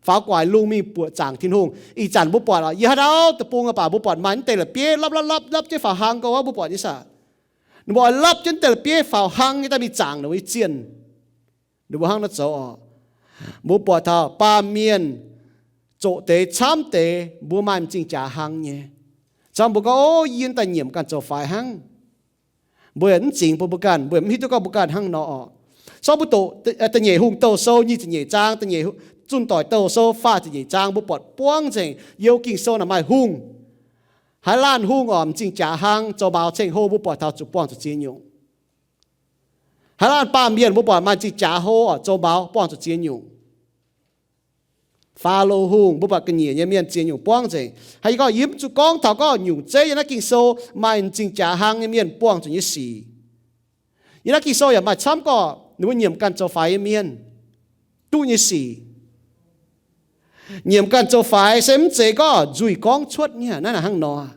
faaux guaix lungh mingh buoqc zaangc Tin-Hungh. Ih zanc mbuo buatc oc, yie haaix dauh deic-bung baac mbuo buatc maaih mv deix la'bieiv lapv lapv lapv lapv jienv faaux hlang gorx wuov, mbuo buatc nyei saah? Ninh mbuo oix lapv jienv deix la'bieiv faaux hlang nyei daaih mingh zaangc ninh mbuo nyei zienh. Ninh mbuo hnangv nor zoux oc. Mbuo buatc taux baamh mienh zoqc deix camv deix, mbuo maaih m'zing jaax hlang nyei. Cong mbuo gorngv, o, yie daaih nyiemc ganh zoux faix hnangv. Mbuo yaac mv zingx bun mbuo ganh, mbuo yaac mv hiuv duqv gorngv mbuo ganh hnangv nor oc. Cong mbuo doqc da'nyeic Hungh Douh Sou nyic ziepc nyeic zaang, da'nyeic zunh doic Douh Sou faah ziepc nyeic zaang, mbuo buatc buangv nzengc youh Ging-Sou naaic maaih hungh. Haaix laanh hungh oc, m'zing jaax hlang, zoux maux ceng hlo, mbuo buatc taux zuqc buangh zuqc ziex nyungc. Haaix laanh baamh mienh mbuo buatc maaih m'zing jaax hlo oc, zoux maux buangh zuqc ziex nyungc. Faalo Hungh mbuo buatc ga'nyiec nyei mienh ziex nyungc buangv nzengc. Hnangv yie gorngv, yie mv zuqc gorngv taux gorngv nyungc zeiv yiem naaiv Ging-Sou maaih m'zing jaax hlang nyei mienh buangh zuqc nyei sic. Yiem naaiv Ging-Sou yaac maaih camv gorqv ninh mbuo nyiemc ganh zoux faix nyei mienh duqv nyei sic. Nyiemc ganh zoux faix se mv zeiz gorngv nzuih gorngv cuotv nyei, naaiv naaic hnangv nor.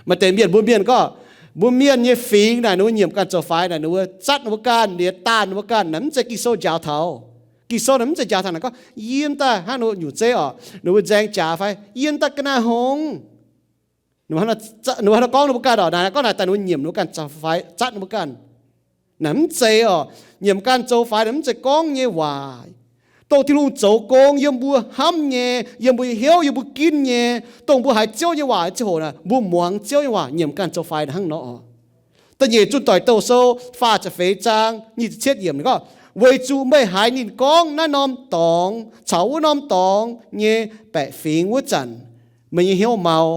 Maaih deix mienh, mbuo mienh gorngv, mbuo mienh nyei fingx naaic ninh mbuo nyiemc ganh zoux faix naaic, ninh mbuo zatv ninh mbuo ganh, liez daanh ninh mbuo ganh, naaic mv zeiz Ging-Sou njaaux taux. Ging-Sou naaic mv zeiz njaaux taux naaic gorngv yiem daaih hnangv ninh mbuo nyungc zeiv oc, ninh mbuo nzaeng jaax fai yiem daaih ga'naaiv hngongx. Ninh mbuo hnangv nor gorngv ninh mbuo ganh oc, naaic gorngv naaic daaih ninh mbuo nyiemc ninh mbuo ganh zoux faix, zatv ninh mbuo ganh. Naaic mv zeiz oc. Nyiemc ganh zoux faix naaic mv zeiz gorngv nyei waac. Dongh Tin-Hungh zoux gong yiem mbuo hnamv nyei, yiem mbuo nyei hnyouv, yiem mbuo ginv nyei, dongh mbuo haiz Ziouv nyei waac ziangh hoc naaic, mbuo muangx Ziouv nyei waac, nyiemc ganh zoux faix hnangv nor oc. Da'nyeic zunh doic Douh Sou faah ziepc feix zaang nyic ziepc cietv yiemc ninh gorngv, weic zuqc meih haiz ninh gorngv naaiv norm dorngx caux wuov norm dorngx nyei baeqc fingx wuov zanc, meih nyei hnyouv mau.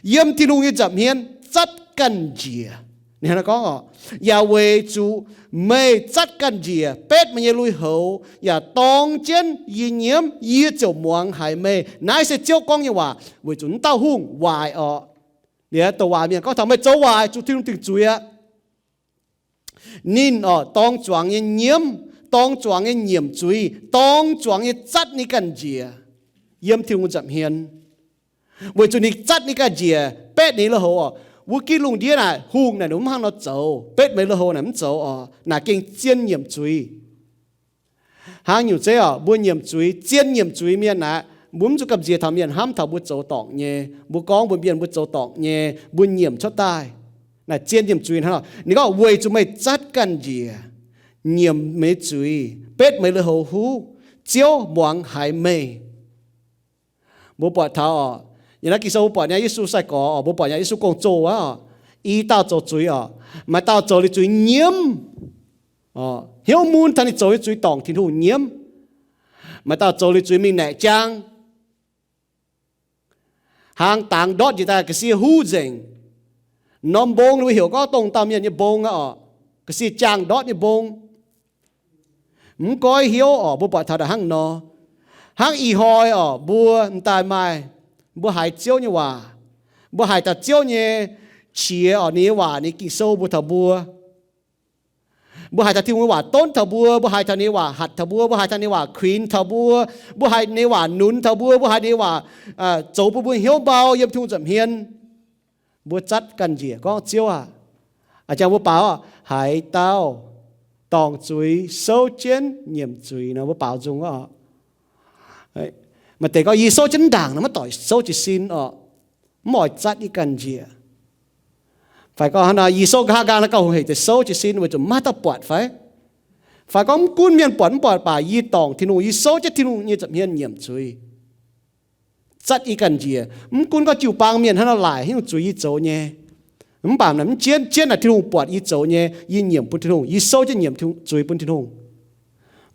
yiem Tin-Hungh nyei nza'hmien zatv ganh njiec. Ninh hnangv naaiv gorngv oc, yaac weic zuqc meih zatv ganh njiec, betv meih nyei lui-houx, yaac dorng jienv yie nyiemv, yie ziouc muangx haiz meih. Naaiv se Ziouv gorngv nyei waac weic zuqc naaiv dauh hungh waaic oc. Liuz douc waac mienh gorngv taux meih zoux waaic, zuqc Tin-Hungh dingc zuiz aqv. Ninh oc, dorng zuangx nyei nyiemv, dorng zuangx nyei nyiemc zuiz, dorng zuangx nyei zatv ninh ganh njiec yiem Tin-Hungh nza'hmien. Weic zuqc ninh zatv ninh ganh njiec, betv ninh lui-houx oc. Wuov gitv lungh ndiev naaic, hungh naaic ninh mv hnangv nor zoux, betv meih lui-houx naaic mv zoux oc. Naaic gengh zien nyiemc zuiz. Hnangv nyungc zeiv oc, mbuo nyiemc zuiz, zien nyiemc zuiz mienh aqv, mbuo mv zuqc gamh nziex taux mienh hnamv taux mbuo zoux dorngc nyei, mbuo gorngv mbuo mienh mbuo zoux dorngc nyei, mbuo nyiemc cuotv daaih. Naaic zien nyiemc zuiz hnangv nor. Ninh gorngv weic zuqc meih zatv ganh njiec, nyiemc meih zuiz, betv meih lui-houx huv, Ziouv muangx haiz meih. Mbuo buatc taux oc, yiem naaiv Ging-Sou mbuo buatc nyei Yesu sai-gorx oc, mbuo buatc nyei Yesu gong-zoh aqv oc, i dauh zoux zuiz oc, maaih dauh zoux liuz zuiz nyiemv, hnyouv mun taux ninh zoux nyei zuiz dorngc Tin-Hungh nyiemv. Maaih dauh zoux liuz zuiz mingh naeqc jaang, hlang dangx ndortv njiec daaih ga'sie huv nzengc. Norm mbong ninh mbuo heuc gorngv dongh dauh mienh nyei mbong aqv oc, ga'sie jaang ndortv nyei mbong. Mv goiv hnyouv oc, mbuo buatc taux ndongc hnangv nor. Hnangv ih hnoi oc, mbuo m'daaih maaih, mbuo haiz Ziouv nyei waac, mbuo haiz taux Ziouv nyei qiex oc, ninh nyei waac, ninh Ging-Sou mbuox taux mbuo. Mbuo haiz taux Tin-Hungh nyei waac donv taux mbuo, mbuo haiz taux ninh nyei waac hatc taux mbuo, mbuo haiz taux ninh nyei waac kuinx taux mbuo, mbuo haiz ninh nyei waac nunz taux mbuo, mbuo haiz ninh nyei waac zoux bun mbuo hnyouv mbau yiem Tin-Hungh nza'hmien. Mbuo zatv ganh njiec gorngv, Ziouv aac, a'jang mbuo baaux haaix dauh dorngc zuiz, souv jienv nyiemc zuiz nor, mbuo baaux nzung oc. Maaih deix gorngv, yie souv jienv ndaangc nor, maiv doic souv jiez sin oc, mv oix zatv yie ganh njiec. Fai gorngv hnangv nor, yie souv nqa'haav nqaang naaiv gauh hungh hec deix souv jiez sin weic zuqc maiv dauh buatc fai? Fai gorngv mv gunv mienh buatc mv buatc baac yie dorngc Tin-Hungh, yie souv jienv Tin-Hungh nyei nza'hmien nyiemc zuiz, zatv yie ganh njiec. Mv gunv gorngv jiu-baang mienh hnangv nor laaic haaix nyungc zuiz yie zoux nyei, mv baac naaic mv jienv, jienv naaic Tin-Hungh buatc yie zoux nyei, yie nyiemc bun Tin-Hungh, yie souv jienv nyiemc zuiz bun Tin-Hungh.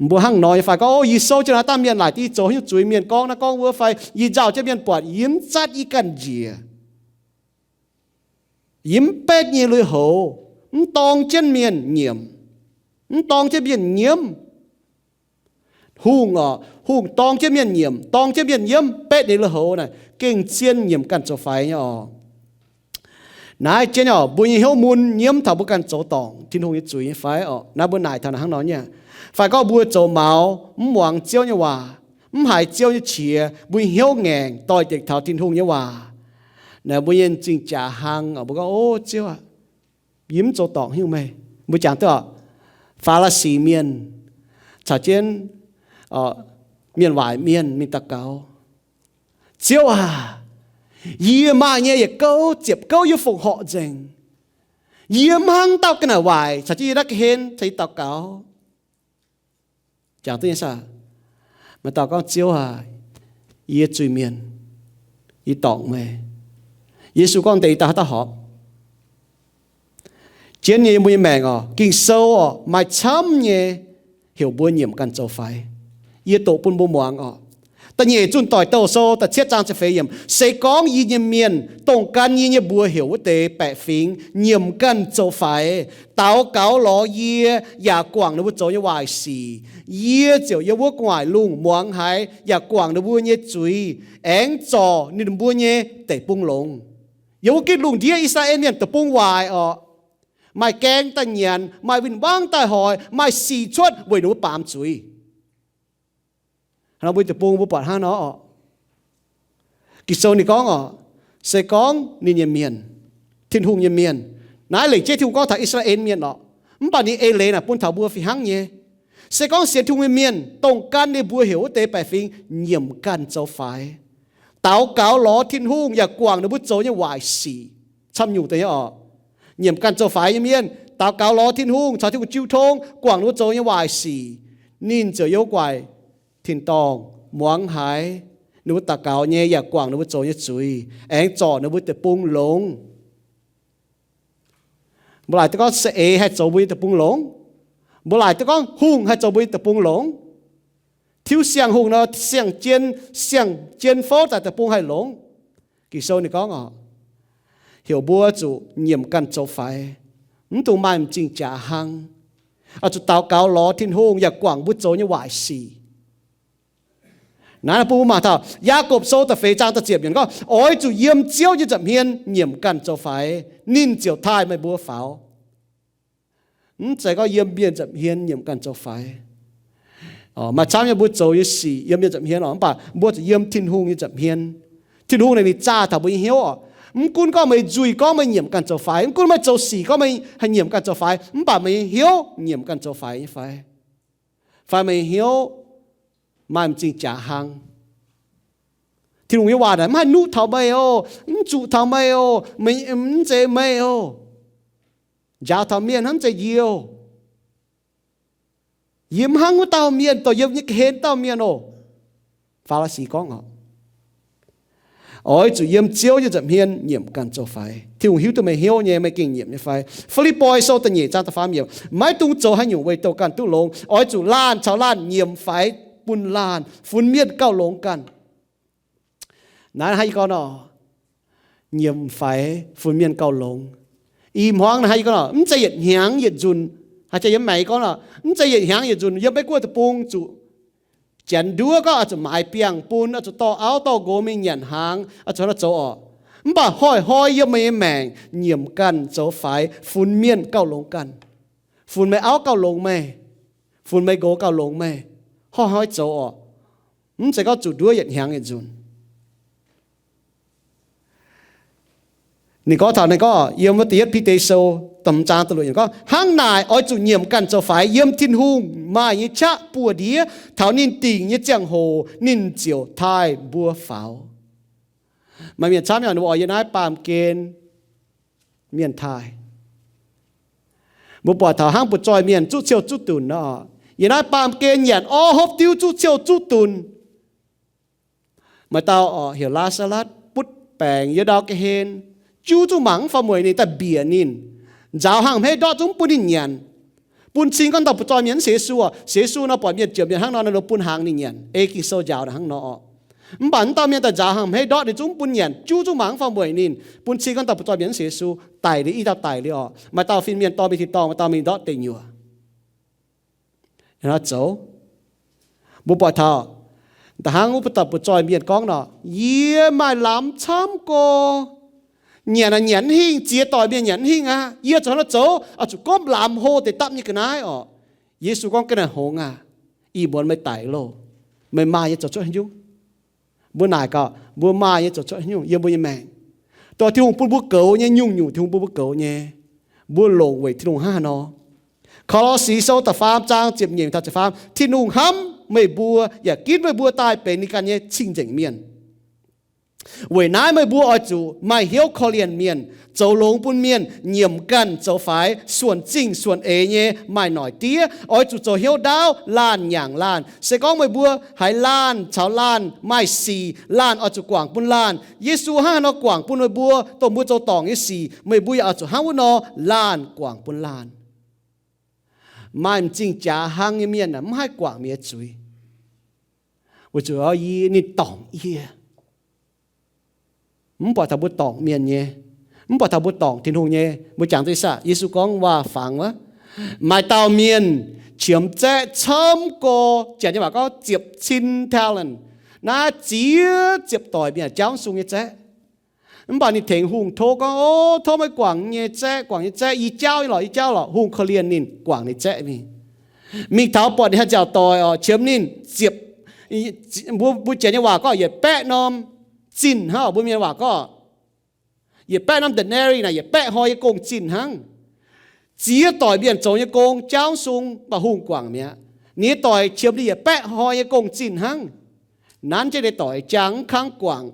Mbuo hnangv nor nyei fai gorngv, o, yie souv jienv naaiv dangh mienh laaic deix yie zoux haaix nyungc zuiz, mienh gorngv naaiv gorngv wuov fai yie nzauh jienv mienh buatc, yie mv zatv yie ganh njiec, yie mv betv nyei lui-houx, mv dorng jienv mienh nyiemc, mv dorng jienv mienh nyiemv. Hungh oc, hungh dorng jienv mienh nyiemc, dorng jienv mienh nyiemv, betv ninh lui-houx naaic gengh zien nyiemc ganh zoux faix nyei oc. Naaiv jienv oc, mbuo nyei hnyouv mun nyiemv taux mbuo ganh zoux dorngc Tin-Hungh nyei zuiz nyei fai oc. Naaiv mbuo naaic taux naaic hnangv nor nyei. Fai gorngv mbuo zoux maux, mv muangx Ziouv nyei waac, mv haiz Ziouv nyei qiex, mbuo nyei hnyouv ngaengc doix-dekc taux Tin-Hungh nyei waac, naaic mbuo nyei m'zing jaax hlang oc, mbuo gorngv, o, Ziouv aac, yie mv zoux dorngc haaix nyungc meih. Mbuo jangx duqv oc, Faa^li^si mienh caux jienv mienh waaic mienh mingh daux gaux, Ziouv aac, yie maaih nyei yietc gouv ziepc gouv yie fongc horc nzengc. Yie mv hnangv dauh ga'naaiv waaic caux jienv yie naaiv ga'hlen caux yie daux gaux. Jangx duqv nyei saah? Maaih dauh gorngv, Ziouv aac, yie zuiz-mienh, yie dorngc meih. Yesu gorngv, Deix dauh haaix dauh horpc? Jienv nyei yiem mbuo nyei maengc oc, Ging-Sou oc, maaih camv nyei heuc mbuo nyiemc ganh zoux faix. Yie doqc bun mbuo muangx oc. Da'nyeic Zunh Doic Douh Sou da'cietv zaang ziepc feix yiemc, Se gorngv yie nyei mienh, dongh gan yie nyei mbuox heuc wuov deix baeqc fingx, nyiemc ganh zoux faix, daux gaux lorz yie, yaac guangc ninh mbuo zoux nyei waaic sic, yie ziouc yiem wuov gu'nguaaic lungh muangx haiz yaac guangc ninh mbuo nyei zuiz, aengx zorc ninh mbuo nyei deic-bung longx. Yiem wuov gitv lungh ndiev I^saa^laa^en Mienh deic-bung waaic orqc, maaih gaeng daaih nyanc, maaih win-wangv daaih hoic, maaih sic cuotv weic ninh mbuo baamz zuiz. Hnangv nor mbuo deic-bung mbuo buatc hnangv nor orqc. Ging-Sou ninh gorngv orqc, se gorngv ninh nyei mienh, Tin-Hungh nyei mienh, naaiv lengc jeiv Tin-Hungh gorngv taux I^saa^laa^en Mienh orqc, mv baac ninh eix leiz naaic bun taux mbuo fih hnangv nyei. Se gorngv sienx Tin-Hungh nyei mienh, dongh gan ninh mbuox heuc wuov deix baeqc fingx, nyiemc ganh zoux faix, daux gaux lorz Tin-Hungh yaac guangc ninh mbuo zoux nyei waaic sic, camv nyungc deix nyei orqc. Nyiemc ganh zoux faix nyei mienh daux gaux lorz Tin-Hungh, caux Tin-Hungh jiu tong, guangc ninh mbuo zoux nyei waaic sic, ninh ziouc yiem wuov gu'nguaaic tin-dorngh muangx haiz ninh mbuo daux gaux nyei yaac guangc ninh mbuo zoux nyei zuiz, aengx zorc ninh mbuo deic-bung longx. Mbuo laaic duqv gorngv saeng-eix haih zoux mbuo nyei deic-bung longx. Mbuo laaic duqv gorngv hungh haih zoux mbuo nyei deic-bung longx. Tiuv siang-hungh nor, siang-jien, siang-jien fouv daaih deic-bung haih longx. Ging-Sou ninh gorngv orqc, heuc mbuo zuqc nyiemc ganh zoux faix, mv dungx maaih m'zing jaax hnangv. Oix zuqc daux gaux lorz Tin-Hungh yaac guangc mbuo zoux nyei waaic sic. Naaiv bun mbuo mangc taux Yaagorpc Sou da'feix zaang da'ziepc yiemc gorngv, oix zuqc yiem Ziouv nyei nza'hmien nyiemc ganh zoux faix, ninh ziouc taaih meih mbuo faaux. Mv zeiz gorngv yiem mienh nza'hmien nyiemc ganh zoux faix. Maaih camv nyei mbuo zoux nyei sic yiem mienh nza'hmien oc, mv baac mbuo zuqc yiem Tin-Hungh nyei nza'hmien. Tin-Hungh naaic ninh zaah taux mbuo nyei hnyouv oc. Mv gunv gorngv meih nzuih gorngv meih nyiemc ganh zoux faix, mv gunv meih zoux sic gorngv meih haih nyiemc ganh zoux faix, mv baac meih nyei hnyouv nyiemc ganh zoux faix nyei fai? Fai meih nyei hnyouv maaih m'zing jaax hnangv? Tin-Hungh nyei waac naaic mv haih nuqv taux meih oc, mv zuqc taux meih oc, mv zeiz meih oc. Njaaux taux mienh hnangv, mv zeiz njiec oc. Yie mv hnangv wuov dauh mienh, dorh yiem nyei ga'hlen dauh mienh oc. Faa^li^si gorngv oc, oix zuqc yiem Ziouv nyei nza'hmien nyiemc ganh zoux faix. Tin-Hungh hiuv duqv meih hnyouv nyei, meih gengh nyiemc nyei fai? Fi^lipv^poi Sou da'nyeic zaang da'faam yiemc, maiv dungx zoux haaix nyungc weic douh ganh duqv longx. Oix zuqc laanh caux laanh nyiemc faix bun laanh, funx mienh gauh longx ganh. Naaiv hnangv yie gorngv nor, nyiemc faix funx mienh gauh longx. Ih hmuangx naaiv hnangv yie gorngv nor, mv zeiz yietc hnyangx yietc nzunc. Haaix jaax yiem maengx gorngv nor, mv zeiz yietc hnyangx yietc nzunc yiem Meiv Guoqv deic-bung zuqc janx nduov gorngv oix zuqc maaiz biangh bun, oix zuqc dorh auv dorh nqox mingh nyanc hnaangx, oix zuqc hnangv nor zoux oc. Mv baac hnoi-hnoi yiem meih nyei maengc nyiemc ganh zoux faix funx mienh gauh longx ganh, funx meih auv gauh longx meih, funx meih nqox gauh longx meih, hnoi-hnoi zoux oc. Mv zeiz gorngv zuqc nduov yietc hnyangx yietc nzunc. Ninh gorngv taux, ninh gorngv yiem wuov da'yietv Bide Sou da'hmz zaang da'luoqc yiemc gorngv, hnangv naaic oix zuqc nyiemc ganh zoux faix yiem Tin-Hungh maaih nyei qaqv buoz-ndiev. Taux ninh dingc nyei ziangh hoc ninh ziouc taaih mbuo faaux. Maaih mienh camv yaac ninh mbuo oix yiem naaiv baamh gen mienh taaih. Mbuo buatc taux hnangv butv-zoih mienh zuqv ciou zuqv dunc nor, yiem naaiv baamh gen nyanc orv hopv diuv zuqv ciou zuqv dunc. Maaih dauh oc, heuc Laa^saa^latv, butv baengc yiem ndau ga'hlen, juv zungv mangc mv faaux mueic ninh, daaih mbiec ninh, nzaaux hangh hmeiv ndortv zungv mv bun ninh nyanc. Bun cing gorngv dauh butv-zoih mienh mv sienx Yesu oc. Sienx Yesu nor buatc mienh jiex mienh hnangv nor, ninh mbuo bun hnaangx ninh nyanc, ei Ging-Sou njaaux hnangv nor oc. Mv baac mv dauh mienh daaih nzaaux hangh hmeiv ndortv ninh zungv mv bun nyanc, juv zungv mangc mv faaux mueic ninh. Bun cing gorngv dauh butv-zoih mienh mv sienx Yesu, daic liuz, i dauh daic liuz oc. Maaih dauh fin-mienh dorh mingh tin-dorngh, maaih dauh mingh ndortv deic nyuoqc. Hnangv nor zoux. Mbuo buatc taux, da'faanh hnangv wuov dauh butv-zoih mienh gorngv nor, yie maaih lamz camv gorx, nyanc naaic nyanc mv hingh, ziex doic mienh nyanc mv hingh aqv. Yie zuqc hnangv nor zoux, oix zuqc gomv lamz hlo deix dapv nyei ga'naaiv oc. Yesu gorngv, ga'naaiv hngongx aah! Ih muonz meih daic loh. Meih maaih nyei zoux cuotv haaix nyungc? Mbuo naaic gaax, mbuo maaih nyei zoux cuotv haaix nyungc yiem mbuo nyei maengc? Dongh Tin-Hungh bun mbuo goux nyei, nyungc-nyungc Tin-Hungh bun mbuo goux nyei, mbuo longc weic Tin-Hungh hnangv haaix nor? Ko^lo^si Sou da'faam zaang ziepc nyeic taux ziepc faam, Tin-Hungh hnamv meih mbuo yaac ginv meih mbuo daaih benx ninh ganh nyei cing-nzengc mienh. Weic naaiv meih mbuo oix zuqc maaih hnyouv korv-lienh mienh, zoux longx bun mienh, nyiemc ganh zoux faix, suonc zingh suonc eix nyei maaih noic diev. Oix zuqc zoux hnyouv ndaauv, laanh nyaangc laanh. Se gorngv meih mbuo haiz laanh caux laanh maaih sic, laanh oix zuqc guangc bun laanh. Yesu hnangv haaix nor guangc bun meih mbuo, dongh mbuo zoux dorngc nyei sic, meih mbuo yaac oix zuqc hnangv wuov nor laanh guangc bun laanh. Maaih m'zing jaax hnangv nyei mienh aah, mv haih guangc mienh nyei zuiz, weic zuqc yie, ninh dorngc yie. Mv buatc taux mbuo dorngc mienh nyei, mv buatc taux mbuo dorngc Tin-Hungh nyei. Mbuo jangx duqv saah? Yesu gorngv waac-fangx wuov, maaih dauh mienh qiemx zaeqv camv gorx, janx nyei waac gorngv ziepc cin talent, naaiv ziex ziepc doic mienh jauv sung nyei zaeqv. Mv baac ninh tengx hungh tov gorngv, O, tov meih guangc nyei zaeqv, guangc nyei zaeqv, yie jauv nyei lorqc, yie jauv lorqc. Hungh korv-lienh ninh, guangc ninh zaeqv mingh. Mingh taux buatc ninh haih nziaauc doic oc, qiemx ninh ziepc, mbuo, mbuo janx nyei waac gorngv yietc baeqv norm zinh hnangv, mbuo mienh waac gorngv yietc baeqv norm denarius naaic, yietc baeqv hnoi nyei gong-zinh hnangv. Ziex doic mienh zoux nyei gong jauv sung, mv baac hungh guangc mi'aqv. Ninh nyei doic qiemx ninh yietc baeqv hnoi nyei gong-zinh hnangv. Nanv jienv ninh doic jaang, mv kangv guangc.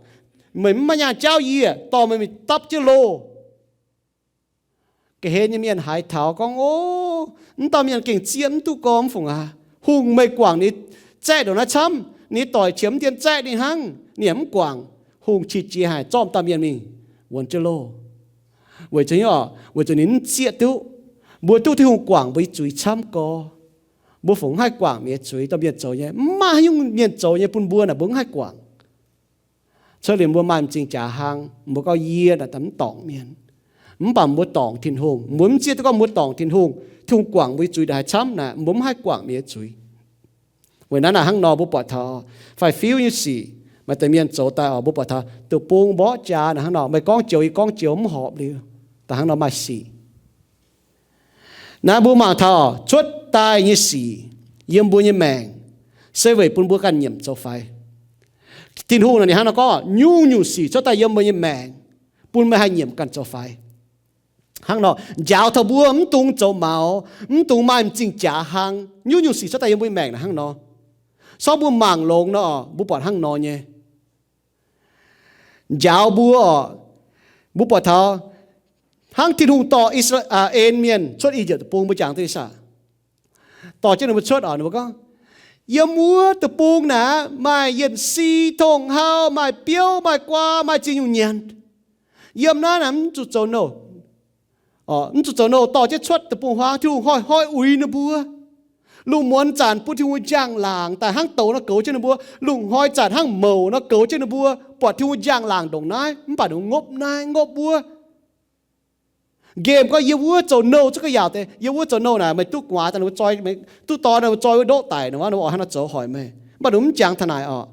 Meih mv maaih nyaanh jauv yie, dorh meih mingh dapv jienv loh. Ga'hlen nyei mienh haiz taux gorngv, O, mv dauh mienh gengh zieqv mv duqv gormx fungc aqv. Hungh meih guangc ninh zaeqv ndongc naaiv camv, ninh doic qiemx mv dien zaeqv ninh hnangv, ninh yaac mv guangc. Hungh qiex jiez haic, zorqv dauh mienh mingh wuonx jienv loh. Weic zuqc, weic zuqc ninh mv zieqv duqv. Mbuo duqv Tin-Hungh guangc mbuo nyei zuiz camv gorx, mbuo fungc mv haih guangc mienh nyei zuiz. Dongh mienh zoux nyei, mv maaih haaix nyungc mienh zoux nyei bun mbuo naaic mbuo mv haih guangc. Cuotv liuz mbuo maaih m'zing jaax hnangv, mbuo gorngv, Yie naaic mv dorngc mienh. Mv baac mbuo dorngc Tin-Hungh, mbuo mv zieqv duqv gorngv mbuo dorngc Tin-Hungh, Tin-Hungh guangc mbuo nyei zuiz ndongc haaix camv naaic, mbuo mv haih guangc mienh nyei zuiz. Weic naaiv naaic hnangv nor mbuo buatc taux faix-fiuv nyei sic, maaih deix mienh zoux daaih oc, mbuo buatc taux deic-bung mborqv jaax naaic hnangv nor, meih gorngv joux yie gorngv joux mv horpc liuz, daaih hnangv nor maaih sic. Naaiv mbuo mangc taux cuotv daaih nyei sic yiem mbuo nyei maengc se weic bun mbuo ganh nyiemc zoux faix. Tin-Hungh naaic ninh hnangv nor gorngv, nyungc-nyungc sic cuotv daaih yiem mbuo nyei maengc bun meih haih nyiemc ganh zoux faix. Hnangv nor, njaaux taux mbuo mv dungx zoux maux, mv dungx maaih m'zing jaax hlang. Nyungc-nyungc sic cuotv daaih yiem mbuo nyei maengc naaic hnangv nor. Sorng mbuo mangc longx nor, mbuo buatc hnangv nor nyei. Njaaux mbuo oc, mbuo buatc taux hnangv Tin-Hungh dorh I^saa^laa^en Mienh cuotv I^yipv Deic-Bung, mbuo jangx duqv nyei saah? Dorh jienv ninh mbuo cuotv oc, ninh mbuo gorngv, yiem wuov deic-bung naaic maaih yienc si, tong-hau, maaih biouv, maaih guaa, maaih ziex nyungc nyanc. Yiem naaiv naaic mv zuqc zoux nouh. Mv zuqc zoux nouh, dorh jienv cuotv deic-bung-huaang, Tin-Hungh hnoi-hnoi uix ninh mbuo. Lungh muonz zanc bun Tin-Hungh njang-laangc daaih hnangv douz nor goux jienv ninh mbuo. Lungh hnoi zanc hnangv mouc nor goux jienv ninh mbuo. Buatc Tin-Hungh njang-laangc ndongc naaiv, mv baac ninh mbuo ngopv naaiv ngopv wuov. Nqemh gorngv yiem wuov zoux nouh cuotv ga'yaauc deix. Yiem wuov zoux nouh naaic, meih duqv gu'nguaaz daaih ninh mbuo zoi, duqv dorn ninh mbuo zoi wuov ndoqv daic, ninh mbuo oix hnangv nor zoux hoic meih. Mv baac ninh mbuo mv jangx taux naaic oc.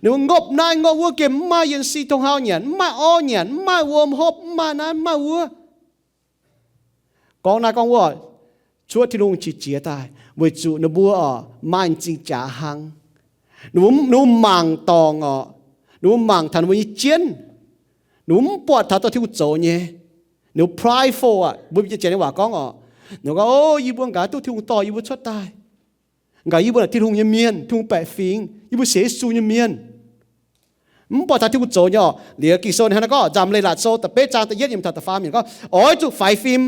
Ninh mbuo ngopv naaiv ngopv wuov, nqemh mv maaih yienc si, tong-hau nyanc, mv maaih orv nyanc, mv maaih wuom hopv, mv maaih naaiv mv maaih wuov. Gorngv naaiv gorngv wuov, cuotv Tin-Hungh qiex jiez daaih weic zuqc ninh mbuo oc maaih m'zing jaax hlang. Ninh mbuo mangc dorngc oc, ninh mbuo mangc taux ninh mbuo nyei jienv. Ninh mbuo mv buatc taux dorh Tin-Hungh zoux nyei. Ninh mbuo prideful aqv, mbuo janx nyei waac gorngv oc. Ninh mbuo gorngv, o, yie mbuo nqa'haav duqv Tin-Hungh dorh yie mbuo cuotv daaih. Nqa'haav yie mbuo naaic Tin-Hungh nyei mienh, Tin-Hungh baeqc fingx, yie mbuo sienx Yesu nyei mienh. Mv buatc taux Tin-Hungh zoux nyei oc. Liuz Ging-Sou ninh hnangv naaiv gorngv, Nzamc Leiz-Latc Sou da'betv zaang da'yietv yiemc taux da'faam yiemc gorngv, oix zuqc faix fim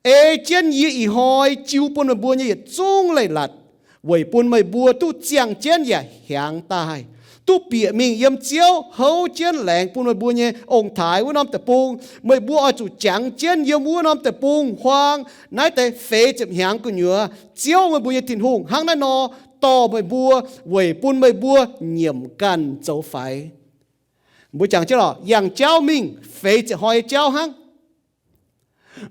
ei jienv yie ih hnoi jiu bun meih mbuo nyei yietc zungv leiz-latc, weic bun meih mbuo duqv ziangh jienv yaac hiaangx daaih, duqv bieqc mingh yiem Ziouv houv jienv laengz bun meih mbuo nyei ong-taaix wuov norm deic-bung. Meih mbuo oix zuqc jangx jienv yiem wuov norm deic-bung-huaang naaiv deix feix ziepc hnyangx gu'nyuoz. Ziouv meih mbuo nyei Tin-Hungh hnangv naaiv nor dorh meih mbuo weic bun meih mbuo nyiemc ganh zoux faix. Mbuo jangx jienv lorqc, yangh jauv mingh feix ziepc hnoi nyei jauv hnangv.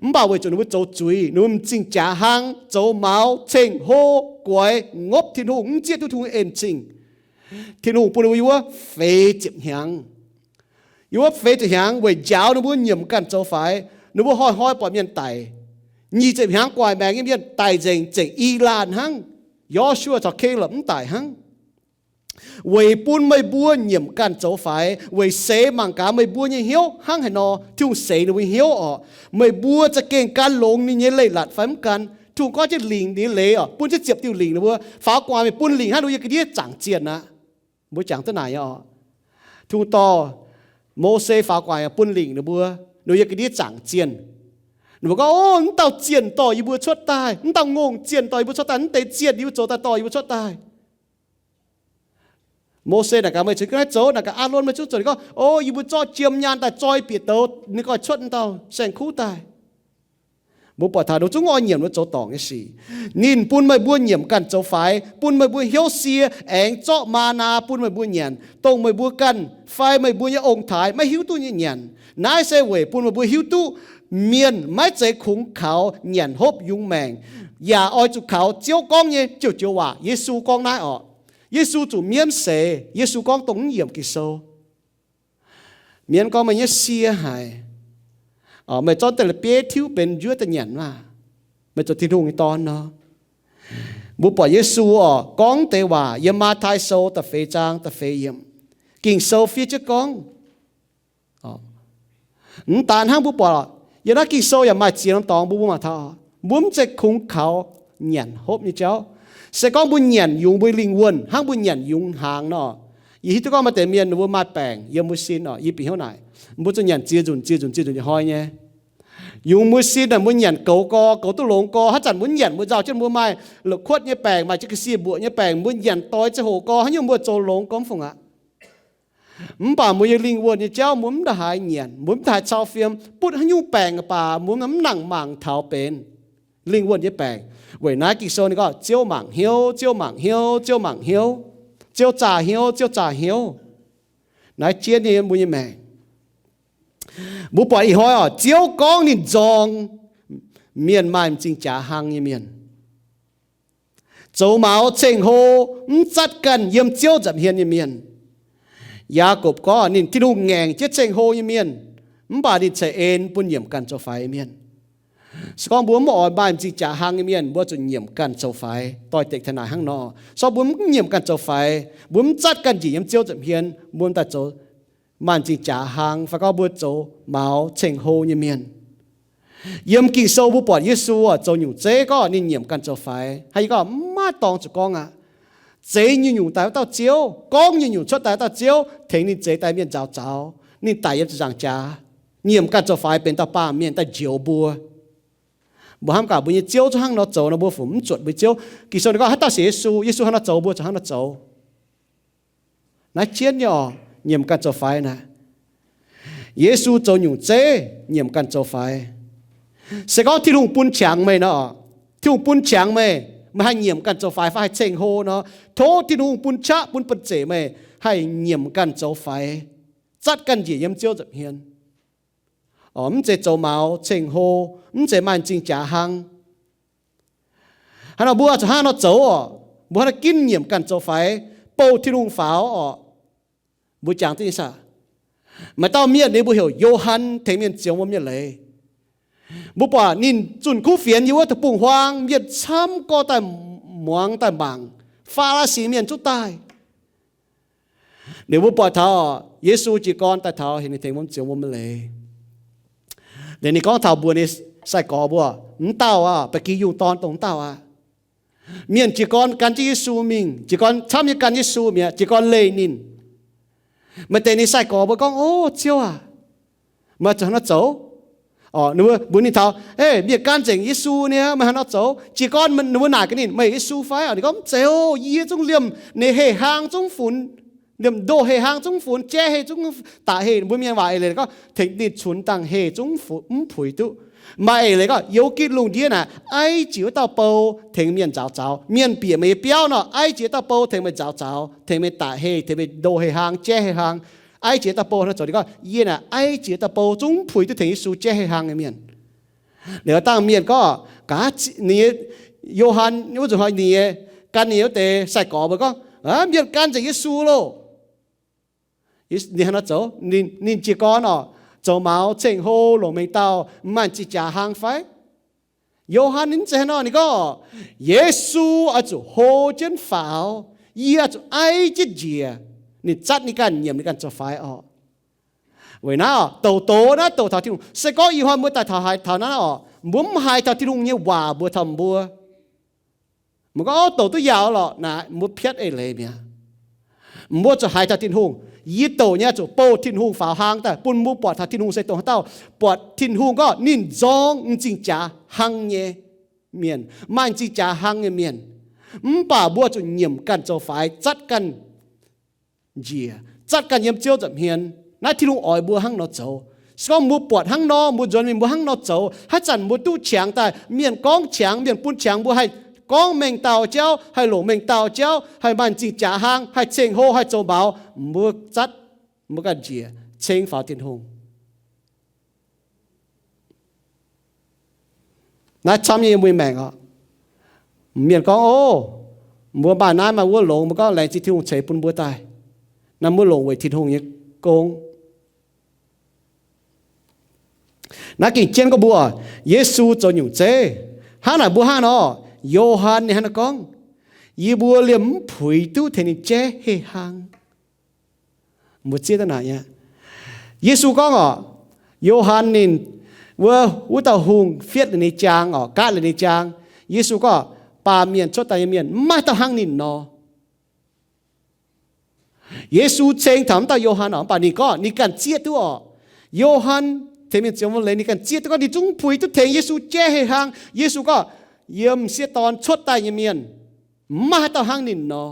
Mv baac weic zuqc ninh mbuo zoux zuiz, ninh mbuo m'zing jaax hlang, zoux maux, ceng-hlo, guaix, ngopv Tin-Hungh, mv zieqv duqv Tin-Hungh en zingh. Tin-Hungh bun ninh mbuo yiem wuov feix ziepc hnyangx. Yiem wuov feix ziepc hnyangx weic njaaux ninh mbuo nyiemc ganh zoux faix. Ninh mbuo hnoi-hnoi buatc mienh daic. Nyic ziepc hnyangx gu'nguaaic maengx nyei mienh daic nzengc, zengc I^laanh hnangv. Yo^su^waa caux Kalopv mv daic hnangv. Weic bun meih mbuo nyiemc ganh zoux faix, weic seix mangc gaax meih mbuo nyei hnyouv hnangv haaix nor. Tin-Hungh seix ninh mbuo hnyouv oc. Meih mbuo za'gengh gan longx ninh nyei leiz-latc fai mv gan? Tin-Hungh gorngv jienv lingc ninh nyei leiz oc, bun jienv ziepc diuh lingc ninh mbuo, faaux gu'nguaaic meih bun lingc hnangv, ninh mbuo yiem ga'ndiev zaangc zienh aqv. Mbuo jangx duqv naaic nyei oc. Tin-Hungh dorh Mose faaux gu'nguaaic bun lingc ninh mbuo, ninh mbuo yiem ga'ndiev zaangc zienh. Ninh mbuo gorngv, o, mv dauh zienh dorh yie mbuo cuotv daaih, mv dauh ngongh zienh dorh yie mbuo cuotv daaih, mv deix zienh yie mbuo zoux daaih dorh yie mbuo cuotv daaih. Mose naaic gaax, meih cingx ga'naaiv zoux? Naaic gaax, Aalon, meih zungv zoux. Ninh gorngv, o, yie mbuo zorqv jiem nyaanh daaih zoi bieqc douz, ninh gorngv cuotv mv dauh saeng-kuv daaih. Mbuo buatc taux ninh zungv oix nyiemc ninh zoux dorngc nyei sic. Ninh bun meih mbuo nyiemc ganh zoux faix, bun meih mbuo hnyouv sie, aengx zorqv maa^naa bun meih mbuo nyanc, dongh meih mbuo ganh fai meih mbuo nyei ong-taaix maiv hiuv duqv nyei nyanc. Naaiv se weic bun meih mbuo hiuv duqv mienh maiv zeiz kungx kaux nyanc hopv yungz maengc, yaac oix zuqc kaux Ziouv gorngv nyei joux joux waac. Yesu gorngv naaiv oc. Yesu zuqc mienv seix. Yesu gorngv dongh mv yiemc Ging-Sou. Mienv gorngv, meih nyaiv sie haic. Meih zorqv deix la'bieiv tiuv benx njuov daaih nyanc maah! Meih zoux Tin-Hungh nyei Dorn nor. Mbuo buatc Yesu oc gorngv deix waac yiem Matv^tai Sou da'feix zaang da'feix yiemc. Ging-Sou fiev jienv gorngv, mv daan hnangv mbuo buatc, yiem naaiv Ging-Sou yaac maaih ziex norm dorngx mbuo mbuo mangc taux, mbuo mv zeiz kungx kaux nyanc hopv nyei jauv. Se gorngv mbuo nyanc yungz mbuo lingh wuonh hnangv mbuo nyanc yungz hnaangx nor. Yie hiuv duqv gorngv maaih deix mienh ninh mbuo maaih baengc yiem mbuo sin oc, yie bieqc hnyouv naaic, mbuo zuqc nyanc ziex nzunc ziex nzunc ziex nzunc nyei hnoi nyei. Yungz mbuo sin naaic, mbuo nyanc goux gorx, goux duqv longx gorx, haaix zanc mbuo nyanc mbuo nzauh jienv mbuo maaih la'kuotv nyei baengc, maaih jienv ga'sie mbuoqc nyei baengc, mbuo nyanc doix ziangh hoc gorx, haaix nyungc mbuo zoux longx gorx mv fungc aqv. Mv baac mbuo nyei lingh wuonh nyei jauv mbuo mv nda'haaix nyanc, mbuo mv nda'haaix cau fiem, butv haaix nyungc baengc baac mbuo mv nangc mangc taux benx lingh wuonh nyei baengc. Weic naaiv Ging-Sou ninh gorngv, Ziouv mangc hnyouv, Ziouv mangc hnyouv, Ziouv mangc hnyouv, Ziouv zaah hnyouv, Ziouv zaah hnyouv. Naaiv jienv nyei mbuo nyei maengc. Mbuo buatc ih hnoi oc, Ziouv gorngv ninh nzorng mienh maaih m'zing jaax hlang nyei mienh, zoux maux ceng-hlo, mv zatv ganh yiem Ziouv nza'hmien nyei mienh. Yaakopv gorngv ninh, Tin-Hungh ngaengc jienv ceng-hlo nyei mienh, mv baac ninh ceix en bun nyiemc ganh zoux faix mienh. Se gorngv mbuo mv oix maaih m'zing jaax hlang nyei mienh, mbuo zuqc nyiemc ganh zoux faix. Doix-dekc taux naaic hnangv nor, se gorngv mbuo mv nyiemc ganh zoux faix, mbuo mv zatv ganh njiec yiem Ziouv nza'hmien, mbuo m'daaih zoux maaih m'zing jaax hlang, fai gorngv mbuo zoux maux ceng-hlo nyei mienh. Yiem Ging-Sou mbuo buatc Yesu oc, zoux nyungc zeiv gorngv ninh nyiemc ganh zoux faix. Hnangv yie gorngv, mv maaih dorngx zuqc gorngv aqv. Zeiz nyungc-nyungc daaih wuov dauh Ziouv, gorngv nyungc-nyungc cuotv daaih wuov dauh Ziouv, tengx ninh zeix daaih mienh nzaaux zaux, ninh daic yiem ziepc nzaangc jaax, nyiemc ganh zoux faix benx dauh baamh mienh daaih njoux mbuo. Mbuo hnamv gaax mbuo nyei Ziouv zungv hnangv nor zoux nor, mbuo fungc mv zuotc mbuo Ziouv. Ging-Sou ninh gorngv haaix dauh sienx Yesu, Yesu hnangv nor zoux, mbuo zuqc hnangv nor zoux. Naaiv jienv nyei oc, nyiemc ganh zoux faix naaic. Yesu zoux nyungc zeiv, nyiemc ganh zoux faix. Se gorngv Tin-Hungh bun qangx meih nor, Tin-Hungh bun qangx meih, meih haih nyiemc ganh zoux faix fai haih ceng-hlo nor, tov Tin-Hungh bun qaqv bun banh zeic meih haih nyiemc ganh zoux faix, zatv ganh njiec yiem Ziouv nza'hmien. Mv zeiz zoux maux ceng-hlo, mv zeiz maaih m'zing jaax hlang. Hnangv nor mbuo zuqc hnangv nor zoux oc. Mbuo hnangv nor ginv nyiemc ganh zoux faix, bouh Tin-Hungh faaux oc. Mbuo jangx duqv nyei saah? Maaih dauh mienh ninh mbuo heuc Yo^han, tengx mienh ziouc wuom nyei leiz. Mbuo buatc ninh zunh kuv fienx yiem wuov deic-bung-huaang, mienh camv gorx daaih muangx daaih mangc, Faa^laa^si mienh zungv daaih. Liuz mbuo buatc taux Yesu jiez gorn daaih taux heuc ninh tengx wuom ziouc wuom nyei leiz. Liuz ninh gorngv taux mbuox ninh sai-gorx mbuo, mv dauh aqv, ba'gi yungh dorn dongh mv dauh aqv. Mienh jiez gorn gan jienv Yesu mingh, jiez gorn camv nyei gan Yesu mi'aqv, jiez gorn leih ninh. Maaih deix ninh sai-gorx mbuo gorngv, O Ziouv aac, meih zuqc hnangv nor zoux. Ninh mbuo mbuox ninh taux, Ei, mienh gan nzengc Yesu nyei, meih hnangv nor zoux. Jiez gorn ninh mbuo naaic gaax ninh, Meih Yesu fai? Ninh gorngv, Mv zeiz oc, yie zungv liemh ninh heh hlang zungv funx, liemh ndoh heh hlang zungv funx, jaiv heh zungv, daic heh, mbuo mienh waac eix leiz gorngv tengx ninh cunx dangh heh zungv mv puix duqv. Maaih eix leiz gorngv youz gitv lungh ndiev naaic aiv jiex wuov dauh bou tengx mienh nzaaux zaux. Mienh bieqc meih nyei biauv nor, aiv jiex dauh bou tengx meih nzaaux zaux, tengx meih daic heh, tengx meih ndoh heh hlang, jaiv heh hlang. Aiv jiex dauh bou hnangv nor zoux. Ninh gorngv, Yie naaic aiv jiex dauh bou zungv mv puix duqv tengx Yesu jaiv heh hlang nyei mienh. Liuz dangh mienh gorngv, gaax, ninh nyei, Yo^han wuov nzunc hnoi ninh nyei, gan ninh wuov deix sai-gorx mbuo gorngv, Mienh gan nzengc Yesu loh. Ninh hnangv nor zoux, ninh jiez gorn oc, zoux maux ceng-hlo, longc mengh dauh, maaih m'zing jaax hlang fai? Yo^han ninh mv zeiz hnangv nor, ninh gorngv, Yesu oix zuqc hlo jienv faaux, yie oix zuqc aiv jienv njiec. Ninh zatv ninh ganh nyiemc ninh ganh zoux faix oc. Weic naaiv oc, douc douc naaiv douc taux Tin-Hungh. Se gorngv ih hnoi mbuo daaih taux haaix taux naaiv oc, mbuo mv haiz taux Tin-Hungh nyei waac mbuox taux mbuo, mbuo gorngv, Ov, douc duqv yaauc lorqc, naaic mbuo piatv eix leiz mi'aqv. Mbuo zuqc haiz taux Tin-Hungh. Yie douc nyei zuqc bouh Tin-Hungh faaux hlang daaih bun mbuo buatc taux Tin-Hungh se dongh haaix dauh, buatc Tin-Hungh gorngv ninh nzorng m'zing jaax hlang nyei mienh, maaih m'zing jaax hlang nyei mienh. Mv baac mbuo zuqc nyiemc ganh zoux faix, zatv ganh njiec, zatv ganh yiem Ziouv nza'hmien. Naaiv Tin-Hungh oix mbuo hnangv nor zoux. Se gorngv mbuo buatc hnangv nor, mbuo nzuonx mingh mbuo hnangv nor zoux, haaix zanc mbuo duqv qangx daaih, mienh gorngv qangx, mienh bun qangx mbuo haih gorngv mengh dauh jauv, haih longc mengh dauh jauv, haih maaih m'zing jaax hlang, haih ceng-hlo, haih zoux maux, mbuo zatv, mbuo ganh njiec, ceng faaux Tin-Hungh. Naaiv camv nyei yiem mbuo nyei maengc oc. Mienh gorngv, Ov, mbuo maaih naaiv maaih wuov longx, mbuo gorngv laengz zingh Tin-Hungh ceix bun mbuo daaih. Naaiv mbuo longc weic Tin-Hungh nyei gong. Naaiv gengh jienv gorngv mbuo, Yesu zoux nyungc zeiv. Hnangv naaic mbuo hnangv nor, Yo^han ninh hnangv naaiv gorngv, Yie mbuo liemh mv puix duqv tengx ninh jaiv heh hlang. Mbuo zieqv daaih naaic nyei. Yesu gorngv oc, Yo^han ninh, wuov, wuov dauh hungh fietv liuz ninh jaang oc, gaatv liuz ninh jaang. Yesu gorngv, Baamh mienh cuotv daaih nyei mienh mv maaih dauh hnangv ninh nor. Yesu ceng taux wuov dauh Yo^han oc, mv baac ninh gorngv ninh ganh zieqv duqv oc. Yo^han tengx mienh ziouc mv leiz ninh ganh zieqv duqv gorngv ninh zungv puix duqv tengx Yesu jaiv heh hlang. Yesu gorngv, Yiem m'sieqv dorn cuotv daaih nyei mienh mv maaih haaix dauh hnangv ninh nor.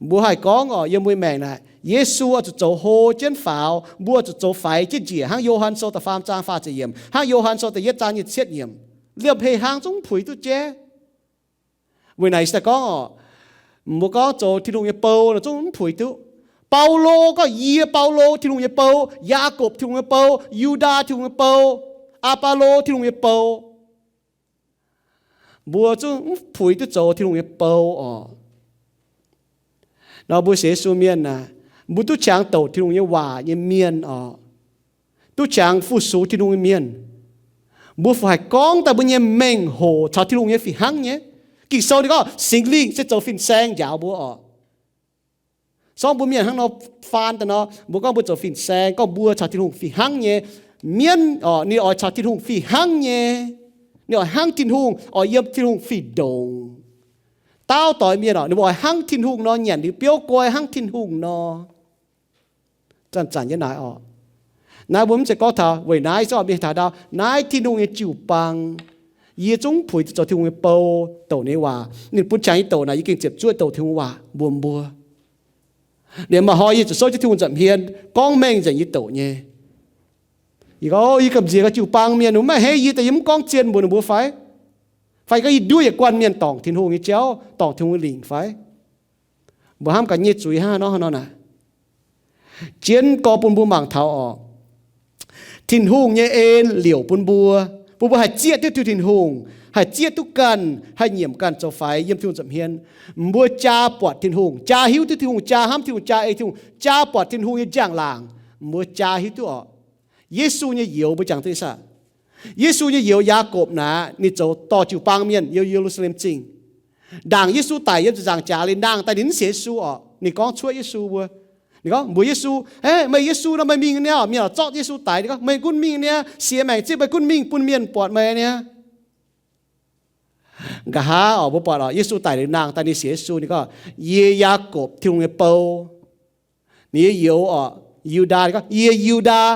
Mbuo haih gorngv oc, yiem mbuo maengc naaic, Yesu oix zuqc zoux hlo jienv faaux, mbuo oix zuqc zoux faix jienv njiec, hnangv Yo^han Sou da'faam zaang faah ziepc yiemc, hnangv Yo^han Sou da'yietv zaang nyic ziepc yiemc, liemh heh hlang zungv puix duqv jaiv. Weic naaic se gorngv oc, mbuo gorngv zoux Tin-Hungh nyei bou nor zungv mv puix duqv. Baulo gorngv, yie Baulo Tin-Hungh nyei bou, Yaagorpc Tin-Hungh nyei bou, Yu^ndaa Tin-Hungh nyei bou, Aa^baa^lo Tin-Hungh nyei bou. Mbuo zungv mv puix duqv zoux Tin-Hungh nyei bou oc. Nor mbuo sienx Yesu mienh aah, mbuo duqv qangx douc Tin-Hungh nyei waac nyei mienh oc, duqv qangx fu-sux Tin-Hungh nyei mienh, mbuo fungc haih gorngv daaih mbuo nyei mengh hoc caux Tin-Hungh nyei fih hnangv nyei? Ging-Sou ninh gorngv Singx Lingh se zoux fin-saeng njaaux mbuo oc. Sorng mbuo mienh hnangv nor faan daaih nor, mbuo gorngv mbuo zoux fin-saeng, gorngv mbuo caux Tin-Hungh fih hnangv nyei. Mienv oc, ninh oix caux Tin-Hungh fih hnangv nyei. Ninh oix hnangv Tin-Hungh, oix yiem Tin-Hungh fih ndongc. Daauv doix mienh oc, ninh mbuo oix hnangv Tin-Hungh nor, nyanc liuz biouv guai hnangv Tin-Hungh nor. Zanc-zanc nyei naaic oc. Naaiv mbuo mv zeiz gorngv taux weic naaiv, se oix mienh taux ndau naaiv Tin-Hungh nyei jiu-baang, yie zungv mv puix duqv zoux Tin-Hungh nyei bou, douc ninh nyei waac. Ninh bun qangx yie douc naaic, yie gengh ziepc zuoqv douc Tin-Hungh waac mbuox mbuo. Liemh maaih hnoi yie zuqc souv jienv Tin-Hungh nza'hmien gorngv mengh nzengc yie douc nyei. Yie gorngv, yie gamh nziex gaax jiu-baang mienh, mv maaih hei yie daaih yie mv gorngv zien mbuox ninh mbuo fai? Fai gorngv yie nduov yietc guanh mienh dorngc Tin-Hungh nyei jauv, dorngc Tin-Hungh nyei lingc fai? Mbuo hnamv gaax nyei zuiz hnangv haaix nor, hnangv nor naaic. Jienv gorx bun mbuo mangc taux oc, Tin-Hungh nyei en liouc bun mbuo, bun mbuo haih zieqv duqv Tin-Hungh, haih zieqv duqv ganh, haih nyiemc ganh zoux faix yiem Tin-Hungh nza'hmien. Mbuo jaa buatc Tin-Hungh, jaa hiuv duqv Tin-Hungh, jaa hnamv Tin-Hungh, jaa ei Tin-Hungh, jaa buatc Tin-Hungh nyei njang-laangc, mbuo jaa hiuv duqv oc. Yesu nyei youz mbuo jangx duqv nyei saah? Yesu nyei youz Yaagorpc naaic, ninh zoux dorh jiu-baang mienh yiem Ye^lu^saa^lem Zingh. Ndaangc Yesu daic yiem ziepc nzaangc jaax liuz, nangh daaih ninh mv sienx Yesu oc. Ninh gorngv cuoqv Yesu mbuo. Ninh gorngv mbuox Yesu, Aav, meih Yesu nor meih mingh niaa. Mienh zorqv Yesu daix, ninh gorngv, Meih gunv mingh niaa. Siex maengc zipv meih gunv mingh bun mienh buatc meih niaa. Nqa'haav oc, mbuo buatc oc, Yesu daic liuz nangh daaih ninh sienx Yesu, ninh gorngv, Yie Yaagorpc Tin-Hungh nyei bou. Ninh nyei youz oc, Yu^ndaa, ninh gorngv, Yie Yu^ndaa,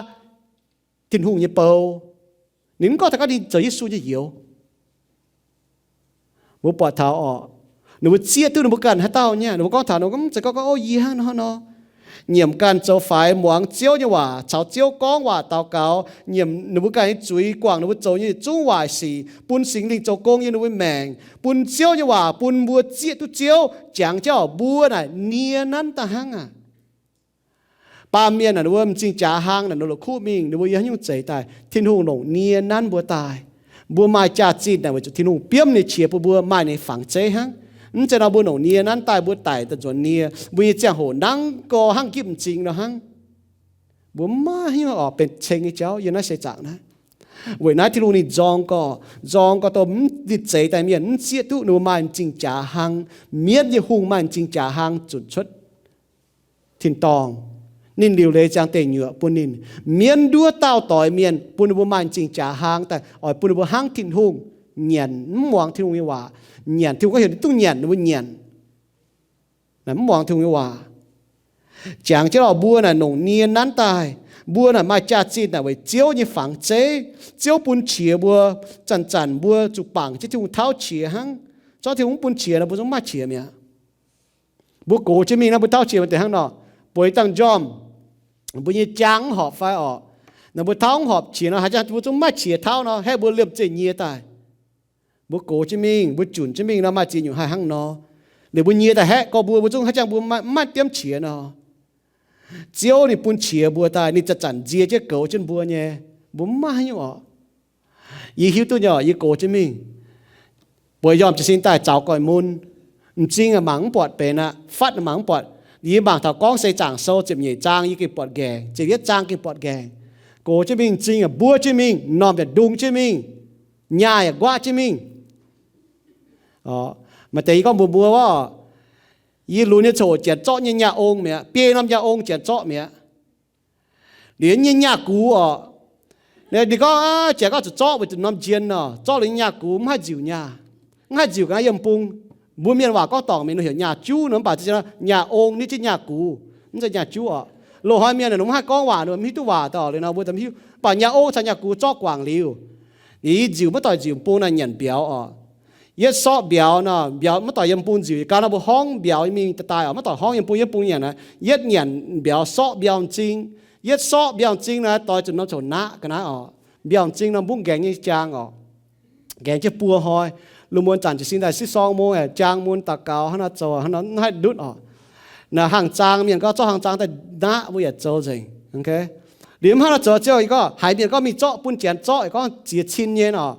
Tin-Hungh nyei bou. Ninh mv gorngv taux gorngv ninh zoux Yesu nyei youz. Mbuo buatc taux oc, ninh mbuo zieqv duqv ninh mbuo ganh haaix dauh nyei. Ninh mbuo gorngv taux ninh mv zeiz gorngv, gorngv, O, yie hnangv nor nor. Nyiemc ganh zoux faix, muangx Ziouv nyei waac, caux Ziouv gorngv waac, daux gaux, nyiemc ninh mbuo ganh nyei zuiz, guangc ninh mbuo zoux nyei yietc zungv waaic sic, bun Singx Lingh zoux gong yiem ninh mbuo maengc, bun Ziouv nyei waac bun mbuo zieqv duqv Ziouv. Jangx jienv oc, mbuo naaic nie nanv daaih hnangv aqv. Baamh mienh naaic, ninh mbuo m'zing jaax hlang naaic, ninh la'kuqv mingh, ninh mbuo yiem haaix nyungc zeix daaih? Tin-Hungh longc nie nanv mbuo daaih. Mbuo maaih jaax-zinh naaic weic zuqc Tin-Hungh biomv ninh qiex bun mbuo maaih ninh fangx zeiv hnangv. Mv zeiz nor mbuo longc nie nanv daaih, mbuo daic daaih nzuonx nie, mbuo nyei ziangh hoc nangv gorx hnangv gipv m'zing nor hnangv. Mbuo maiv hiuv oc, benx ceng nyei jauv yiem naaiv seix zaangc naaiv. Weic naaiv Tin-Hungh ninh nzorng gorx, nzorng gorx dongh mv, ninh zeix daaih mienh mv zieqv duqv ninh mbuo maaih m'zing jaax hlang. Mienv nyei hungh maaih m'zing jaax hlang zunc cuotv tin-dorngh. Ninh liuc leiz ziangx deic nyuoqc bun ninh. Mienv nduov daauh doix mienh bun ninh mbuo maaih m'zing jaax hlang daaih, oix bun ninh mbuo hnangv Tin-Hungh, nyanc mv muangx Tin-Hungh nyei waac, nyanc Tin-Hungh gorngv heuc ninh duqv nyanc, ninh mbuo nyanc, mv muangx Tin-Hungh nyei waac. Jangx jienv oc, mbuo naaic longc nie nanv daaih. Mbuo naaic maaih jaax-zinh naaic weic Ziouv nyei fangx zeiv. Ziouv bun qiex mbuo, zanc-zanc mbuo zuqc bangc jienv Tin-Hungh tauv qiex hnangv. Zorqv Tin-Hungh mv bun qiex nor, mbuo zungv mv maaih qiex mi'aqv. Mbuo gox jienv mingh nor, mbuo tauv qiex maaih deix hnangv nor, bueix dangh njormh, mbuo nyei jaang mv horpc fai orqc. Naaic mbuo tauv mv horpc qiex nor, haaix jangx mbuo zungv mv maaih qiex tauv nor, haeqv mbuo liemh zeih nyie daaih. Mbuo gox jienv mingh, mbuo junc jienv mingh nor, maaih ziex nyungc haih hnangv nor. Liuz mbuo nyie daaih haeqv gorx mbuo, mbuo zungv haaix jangx mbuo mv maaih diemv qiex nor. Ziouv ninh bun qiex mbuo daaih, ninh zanc-zanc nzie jienv goux jienv mbuo nyei. Mbuo mv maaih haaix nyungc orqc. Yie hiuv duqv nyei orqc, yie gox jienv mingh, bueix njormh jiez sin daaih zaux goiv mun, m'zing mangc mv buatc benx aqv, fatv mangc mv buatc. Yie mangc taux Gorngv Se Zaangc Sou ziepc nyeic zaang yie gengh buatc nqaengc, ziepc yietv zaang gengh buatc nqaengc. Gox jienv mingh, m'zing yaac mbuov jienv mingh, m'normh yaac ndung jienv mingh, nyaah yaac nquaqv jienv mingh. Maaih deix yie gorngv mbuox mbuo orqc, yie lunx nyei coc janx zorqv nyei nyaah ong mi'aqv, biei norm nyaah ong janx zorqv mi'aqv. Liuz nyei nyaah gux orqc, ninh gorngv, janx gorngv zuqc zorqv weic zuqc norm njien nor, zorqv liuz nyei nyaah gux mv haih nziuc nyaah, mv haih nziuc ga'naaiv yiem bung. Mbuo mienh waac gorngv dorngc mienh heuc nyaah juv nor, mv baac nyaah ong, ninh zungv nyaah gux, mv zeiz nyaah juv orqc. Loz-hnoi mienh mv haih gorngv waac, mv hiuv duqv waac daaih liuz nor, mbuo mv hiuv. Mv baac nyaah ong caux nyaah gux zorqv guangc liuz, ninh nziuc maiv doix nziuc bung naaic nyanc mbiauz orqc. Yietv sorqv mbiauz nor, mbiauz maiv doix yiem bung nziuc, gau nor mbuo horngv mbiauz mingh daaih daaih orqc, maiv doix horngv yiem bung, yiem bung nyanc naaiv, yietv nyanc mbiauz sorqv mbiauz m'zing. Yietv sorqv mbiauz m'zing naaiv doix zuqc norm coc naqv ga'naaiv orqc. Mbiauz m'zing nor mbuov nqaengx nyei jaang orqc. Nqaengx jienv buo hnoi, lungh muonz zanc jiez sin daaih sipv sorng mung, jaang mun daux gaux hnangv nor zoux, hnangv nor mv haih ndutv orqc. Naaiv hangh zaang mienh gorngv zorqv hangh zaang daaih naqv mbuo yaac zoux nzengc. Liuz mv hnangv nor zoux ziouc gorngv haiz mienh gorngv mingh zorqv bun Janx zorqv, gorngv ziex cin nyei oc.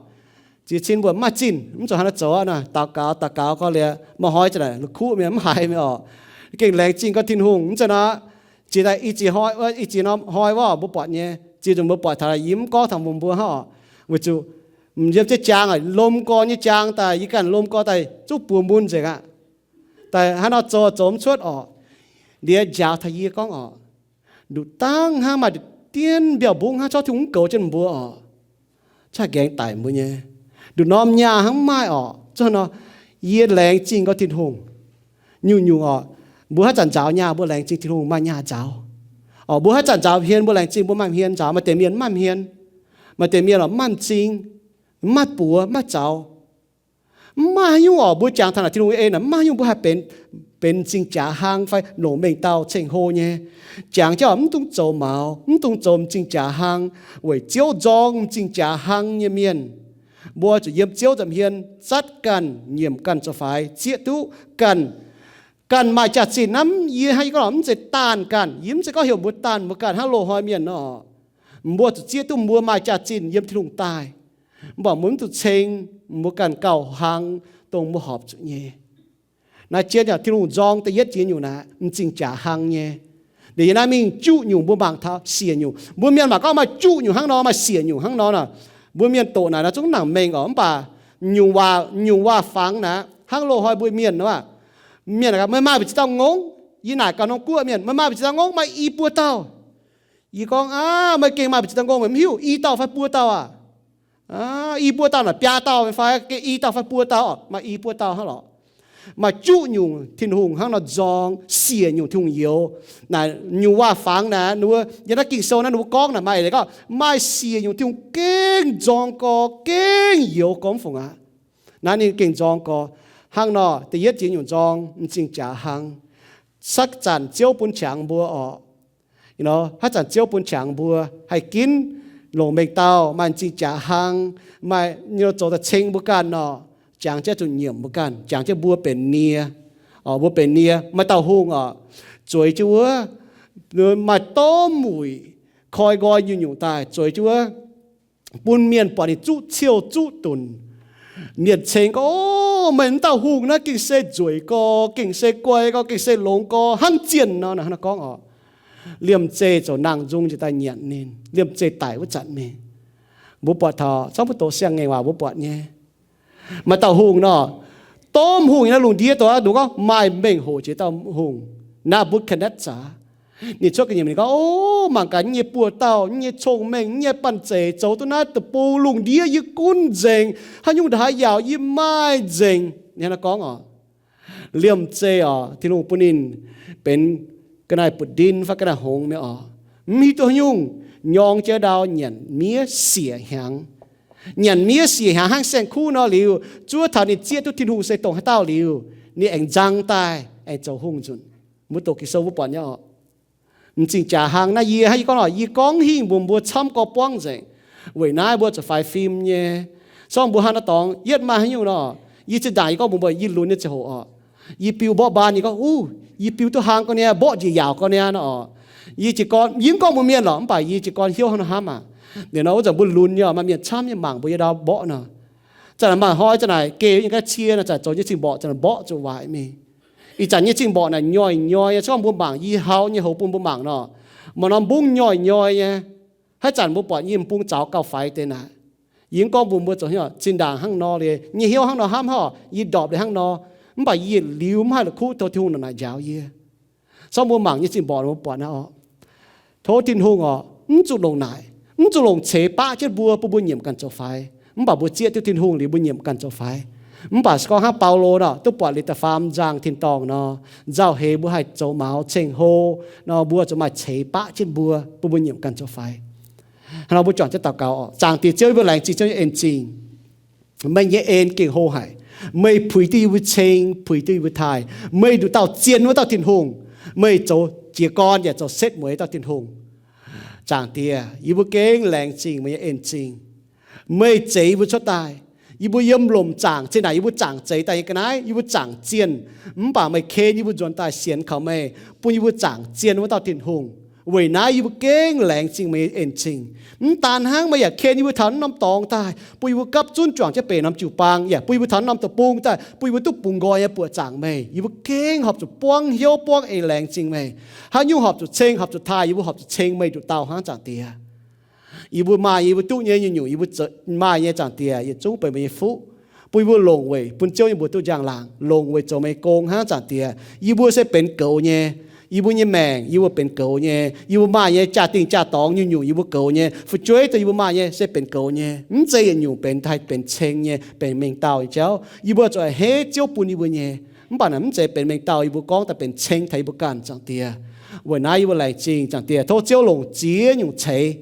Ziex cin mbuo mv maaih zinh, mv zuqc hnangv nor zoux aqv. Daux gaux daux gaux gorngv liuz maaih hnoi za'naaic la'kuqv mienh mv haiz mienh oc. Gengh laengz zingh gorngv Tin-Hungh mv zeiz nor, ziex daaih i ziex hnoi, i ziex norm hnoi wuov mbuo buatc nyei, ziex nzunc mbuo buatc taux yie mv gorngv taux mbuo hnangv oc. Weic zuqc yiem jienv jaang, lomh gorx nyei jaang daaih, yie ganh lomh gorx daaih zungv buoz mun nzengc aqv. Daaih hnangv nor zoux zoux mv cuotv oc. Liuz njaaux taux yie gorngv oc, nduqc dangh hnangv maaih dienv mbiauh mbungv hnangv, corc Tin-Hungh mv goux jienv mbuo oc. Caih nqaengx daic mbuo nyei. Nduqc norm nyaah hnangv mv maaih oc. Zuqc nor, yie laengz zingh gorngv Tin-Hungh. Nyungc-nyungc oc, mbuo haaix zanc nzaaux nyaah mbuo laengz zingh Tin-Hungh maaih nyaah nzaaux. Oc, mbuo haaix zanc nzaaux hmien mbuo laengz zingh mbuo maaih hmien nzaaux. Maaih deix mienh mv maaih hmien, maaih deix mienh oc mv maaih m'zing, mv maaih buoz, mv maaih zaux. Mv maaih haaix nyungc oc, mbuo jangx taux naaic Tin-Hungh nyei en aeqv, mv maaih haaix nyungc mbuo haih benx, benx m'zing jaax hnangv fai longc mengh dauh ceng-hlo nyei. Jangx jienv oc, mv dungx zoux maux, mv dungx zoux m'zing jaax hnangv, weic Ziouv nzorng m'zing jaax hnangv nyei mienh. Mbuo zuqc yiem Ziouv nza'hmien hiuv zatv ganh, nyiemc ganh zoux faix, zieqv duqv ganh, ganh maaih jaax-zinh naaiv. Yie hnangv yie gorngv mv zeiz daanh ganh, yie mv zeiz gorngv heuc mbuo daanh mbuo ganh hnangv loz-hnoi mienh nor. Mbuo zuqc zieqv duqv mbuo maaih jaax-zinh yiem Tin-Hungh daaih. Mv baac mbuo mv zuqc ceng mbuo ganh gauh hlang dongh mbuo horpc zuqc nyei. Naaiv jienv yaac Tin-Hungh nzorng da'yietv jiex nyungc naaiv m'zing jaax hnangv nyei. Liuz yie naaiv mingh juqv nyungc mbuo mangc taux siec nyungc. Mbuo mienh mangc gorngv maaih juqv nyungc hnangv nor, maaih siec nyungc hnangv nor. Mbuo mienh doqc naaic naaiv zungv nangc mengh oc, mv baac nyungc waac, nyungc waac-fangx naaiv hnangv loz-hnoi mbuo mienh nor, mienh meih maaih mbu'ziex dauh ngongh, yie naaic gaax norm guoqv mienh, meih maaih mbu'ziex dauh ngongh, maaih i buo dauh. Yie gorngv, aav, meih gengh maaih mbu'ziex dauh ngongh, meih mv hiuv i dauh fai buo dauh aqv? I buo dauh naaic biaa dauh fai gengh i dauh fai buo dauh? Maaih i buo dauh hnangv lorqc. Maaih juqv nyungc Tin-Hungh hnangv nor nzorng, siec nyungc Tin-Hungh youx. Naaic nyungc waac-fangx naaic, yiem naaiv Ging-Sou naaiv ninh mbuo gorngv naaic maaih eix leiz gorngv maaih siec nyungc Tin-Hungh gengh nzorng gorx, gengh youx gorx mv fungc aqv. Naaiv ninh gengh nzorng gorx. Hnangv nor da'yietv jiex nyungc nzorng m'zing jaax hnangv. Haaix zanc Ziouv bun qangx mbuo oc, haaix zanc Ziouv bun qangx mbuo haih ginv longc mengh dauh maaih m'zing jaax hnangv, maaih zoux daaih ceng mbuo ganh nor, jangx jienv zuqc nyiemc mbuo ganh, jangx jienv mbuo benx nie. Mbuo benx nie, maaih dauh hungh oc, zueiz jienv wuov, maaih domh wuic koi nqoi nyungc-nyungc daaih zueiz jienv wuov, bun mienh buatc ninh zuqv ciouh zuqv dunc. Mienh ceng gorngv, O, meih m'dauh hungh naaiv gengh se nzueic gorx, gengh se guai gorx, gengh se longx gorx, hnangv zienh nor. Hnangv naaiv gorngv oc, liemh zeih zoux nangh nzung njiec daaih nyanc ninh, liemh zeih daic wuov zanc mingh. Mbuo buatc taux, zorqv mbuo doqc siang-ngaengc waac mbuo buatc nyei. Maaih dauh hungh nor, domh hungh nyei naaiv lungh ndiev dongh aav nduqc gorngv maaih mengh hoc jiex dauh hungh, Naa^mbu^katv^netv^saa. Ninh cuotv ga'nyiec ninh gorngv, O, mangc gaax nyei buoz-dauh, nyei cong-mengh, nyei banh zeic zoux duqv naaiv deic-bung, lungh ndiev yie gunv nzengc, haaix nyungc ndongc haaix yaauc yie maaih nzengc. Ninh hnangv naaiv gorngv oc. Liemh zeih oc, Tin-Hungh bun ninh benx ga'naaiv buoz-ndin fai ga'naaiv hngongx mi'aqv oc. Mv hiuv duqv haaix nyungc, nyorng jienv ndau nyanc miev siec hnyangx. Nyanc miev siec hnyangx hnangv saeng-kuv nor liuz, zuov taux ninh zieqv duqv Tin-Hungh se dongh haaix dauh liuz, ninh aengx nzang daaih aengx zoux hungh nzunc. Mbuo doqc Ging-Sou mbuo buatc nyei oc. M'zing jaax hnangv naaiv yie hnangv yie gorngv oc, yie gorngv hingh mbuox mbuo camv gorx buangv nzengc. Weic naaiv mbuo zuqc faix fim nyei. Sorng mbuo hnangv naaiv dorngx yietv maaih haaix nyungc nor, yie zinh ndaangc yie gorngv mbuox mbuo yie lunx nyei ziangh hoc oc, yie biu mborqv mbaan yie gorngv, Uv, yie biu duqv hlang gorx niaa, mborqv njiec yaauc gorx niaa nor oc. Yie jiez gorn yie mv gorngv mbuox mienh lorqc, mv baac yie jiez gorn hnyouv hnangv nor hnamv aqv. Liuz nor wuov zanc mbuo lunx nyei oc, maaih mienh camv nyei mangc mbuo yiem ndau mborqv nor. Zanc naaic maaih hnoi zanc naaic geh nyei ga'naaiv cie nor, zanc zoux nyei zingh mborqc zanc naaic mborqv zuqc waaic mingh. Ih zanc nyei zingh mborqc naaic nyoih nyoih nyei, se gorngv mbuo mangc yie hau nyei houx bun mbuo mangc nor, maaih norm mbungv nyoih nyoih nyei. Haaix zanc mbuo buatc yie m'bung zaux gauh faix deix naaic. Yie mv gorngv mbuox mbuo zoux hnyouv zinh ndaangc hnangv nor liuz, nyei hnyouv hnangv nor hnamv haaix, yie ndorpc liuz hnangv nor, mv baac yie yietc liuz mv haih la'kuqv tov Tin-Hungh naaic njaaux yie. Sorng mbuo mangc nyei zingh mborqc mbuo buatc naaiv oc. Tov Tin-Hungh oc, mv zuqc longc naaic, mv zuqc longc ceix baqv jienv mbuo, bun mbuo nyiemc ganh zoux faix. Mv baac mbuo zieqv duqv Tin-Hungh liuz mbuo nyiemc ganh zoux faix. Mv baac se gorngv hnangv Baulo nor, duqv buatc liuz da'faam nzangh tin-dorngh nor, nzauh heix mbuo haih zoux maux ceng-hlo nor, mbuo zuqc maaih ceix baqv jienv mbuo, bun mbuo nyiemc ganh zoux faix. Hnangv nor mbuo juangc jienv daux gaux oc. Zaangc Diex Ziouv, yie mbuo laengz zingh Ziouv nyei en-zingh. Meih nyei en gengh hlo haic. Meih puix duqv yie mbuo ceng, puix duqv yie mbuo taaih. Meih nduqc dauh zien wuov dauh Tin-Hungh. Meih zoux jiez gorn yaac zoux setv mueiz dauh Tin-Hungh. Zaangc Diex, yie mbuo gengh laengz zingh meih nyei en-zingh. Meih zeix yie mbuo cuotv daaih. Yie mbuo yiem lomc zaangc, zinh ndaangc yie mbuo zaangc zeix daaih nyei ga'naaiv, yie mbuo zaangc zienh, mv baac meih ken yie mbuo nzuonx daaih sienx kaux meih, bun yie mbuo zaangc zienh wuov dauh Tin-Hungh. Weic naaiv yie mbuo gengh laengz zingh meih nyei en-zingh. Mv daan hnangv, meih yaac ken yie mbuo taux naaiv norm dorngx daaih, bun yie mbuo gapv zunv juangc jienv benx norm jiu-baang, yaac bun yie mbuo taux norm deic-bung daaih, bun yie mbuo duqv bungx nqoi nyei buoqc zaangc meih. Yie mbuo gengh horpc zuqc buangv hnyouv buangv eix laengz zingh meih. Haaix nyungc horpc zuqc ceng, horpc zuqc taaih, yie mbuo horpc zuqc ceng meih nduqc dauh hnangv, Zaangc Diex. Yie mbuo maaih nyei, yie mbuo duqv nyei, nyungc-nyungc yie mbuo maaih nyei, Zaangc Diex, yietc zungv benx meih nyei fuqv, bun yie mbuo longc weic bun Ziouv nyei mbuox duqv njang-laangc, longc weic zoux meih nyei gong hnangv, Zaangc Diex. Yie mbuo se benx goux nyei. Yie mbuo nyei maengc yie mbuo benx goux nyei. Yie mbuo maaih nyei jaa-dingh jaa-dorngx nyungc-nyungc yie mbuo goux nyei. Fu'jueiv dongh yie mbuo maaih nyei se benx goux nyei. Mv zeiz yietc nyungc benx haih benx ceng nyei, benx mengh dauh nyei jauv. Yie mbuo zuqc a'hneiv Ziouv bun yie mbuo nyei. Mv baac naaic mv zeiz benx mengh dauh yie mbuo gorngv daaih benx ceng taux yie mbuo ganh, Zaangc Diex. Weic naaiv yie mbuo laengz zingh, Zaangc Diex, tov Ziouv longc ziex nyungc ceix,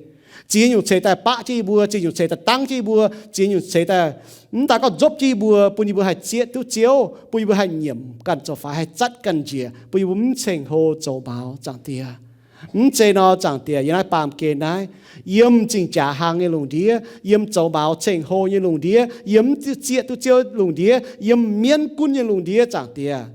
ziex nyungc ceix daaih baqv jienv yie mbuo, ziex nyungc ceix daaih dangv jienv yie mbuo, ziex nyungc ceix daaih mv daaih gorngv nzopv jienv yie mbuo, bun yie mbuo haih zieqv duqv Ziouv, bun yie mbuo haih nyiemc ganh zoux faix, haih zatv ganh njiec, bun yie mbuo mv ceng-hlo zoux maux, Zaangc Diex. Mv zeiz nor, Zaangc Diex, yiem naaiv baamh gen naaiv, yiem m'zing jaax hlang nyei lungh ndiev, yiem zoux maux ceng-hlo nyei lungh ndiev, yiem mv zieqv duqv Ziouv lungh ndiev, yiem mienv gunv nyei lungh ndiev, Zaangc Diex,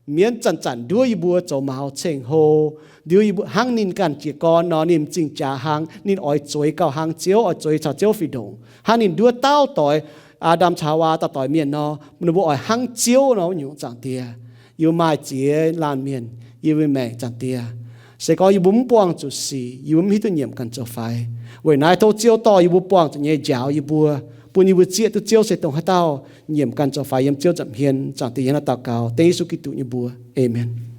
mienv zanc-zanc nduov yie mbuo zoux maux ceng-hlo, nduov yie mbuo hnangv ninh ganh jiez gorn nor, ninh m'zing jaax hlang, ninh oix zueiz gauh hlang Ziouv, oix zueiz caux Ziouv fih ndongc. Hnangv ninh nduov dauh doix, Aa^ndam caux Haawaa dauh doix mienh nor, ninh mbuo oix hnangv Ziouv nor nyungc, Zaangc Diex. Yie mbuo maaih ziex laanh mienh yiem yie mbuo maengc, Zaangc Diex. Se gorngv yie mbuo mv buangh zuqc sic, yie mbuo mv hiuv duqv nyiemc ganh zoux faix. Weic naaiv tov Ziouv dorh yie mbuo buangh zuqc nyei njaaux yie mbuo, bun yie mbuo zieqv duqv Ziouv se dongh haaix dauh, nyiemc ganh zoux faix yiem Ziouv nza'hmien, Zaangc Diex. Yie hnangv naaiv daux gaux dengv Yesu Giduc nyei mbuox. Aamen.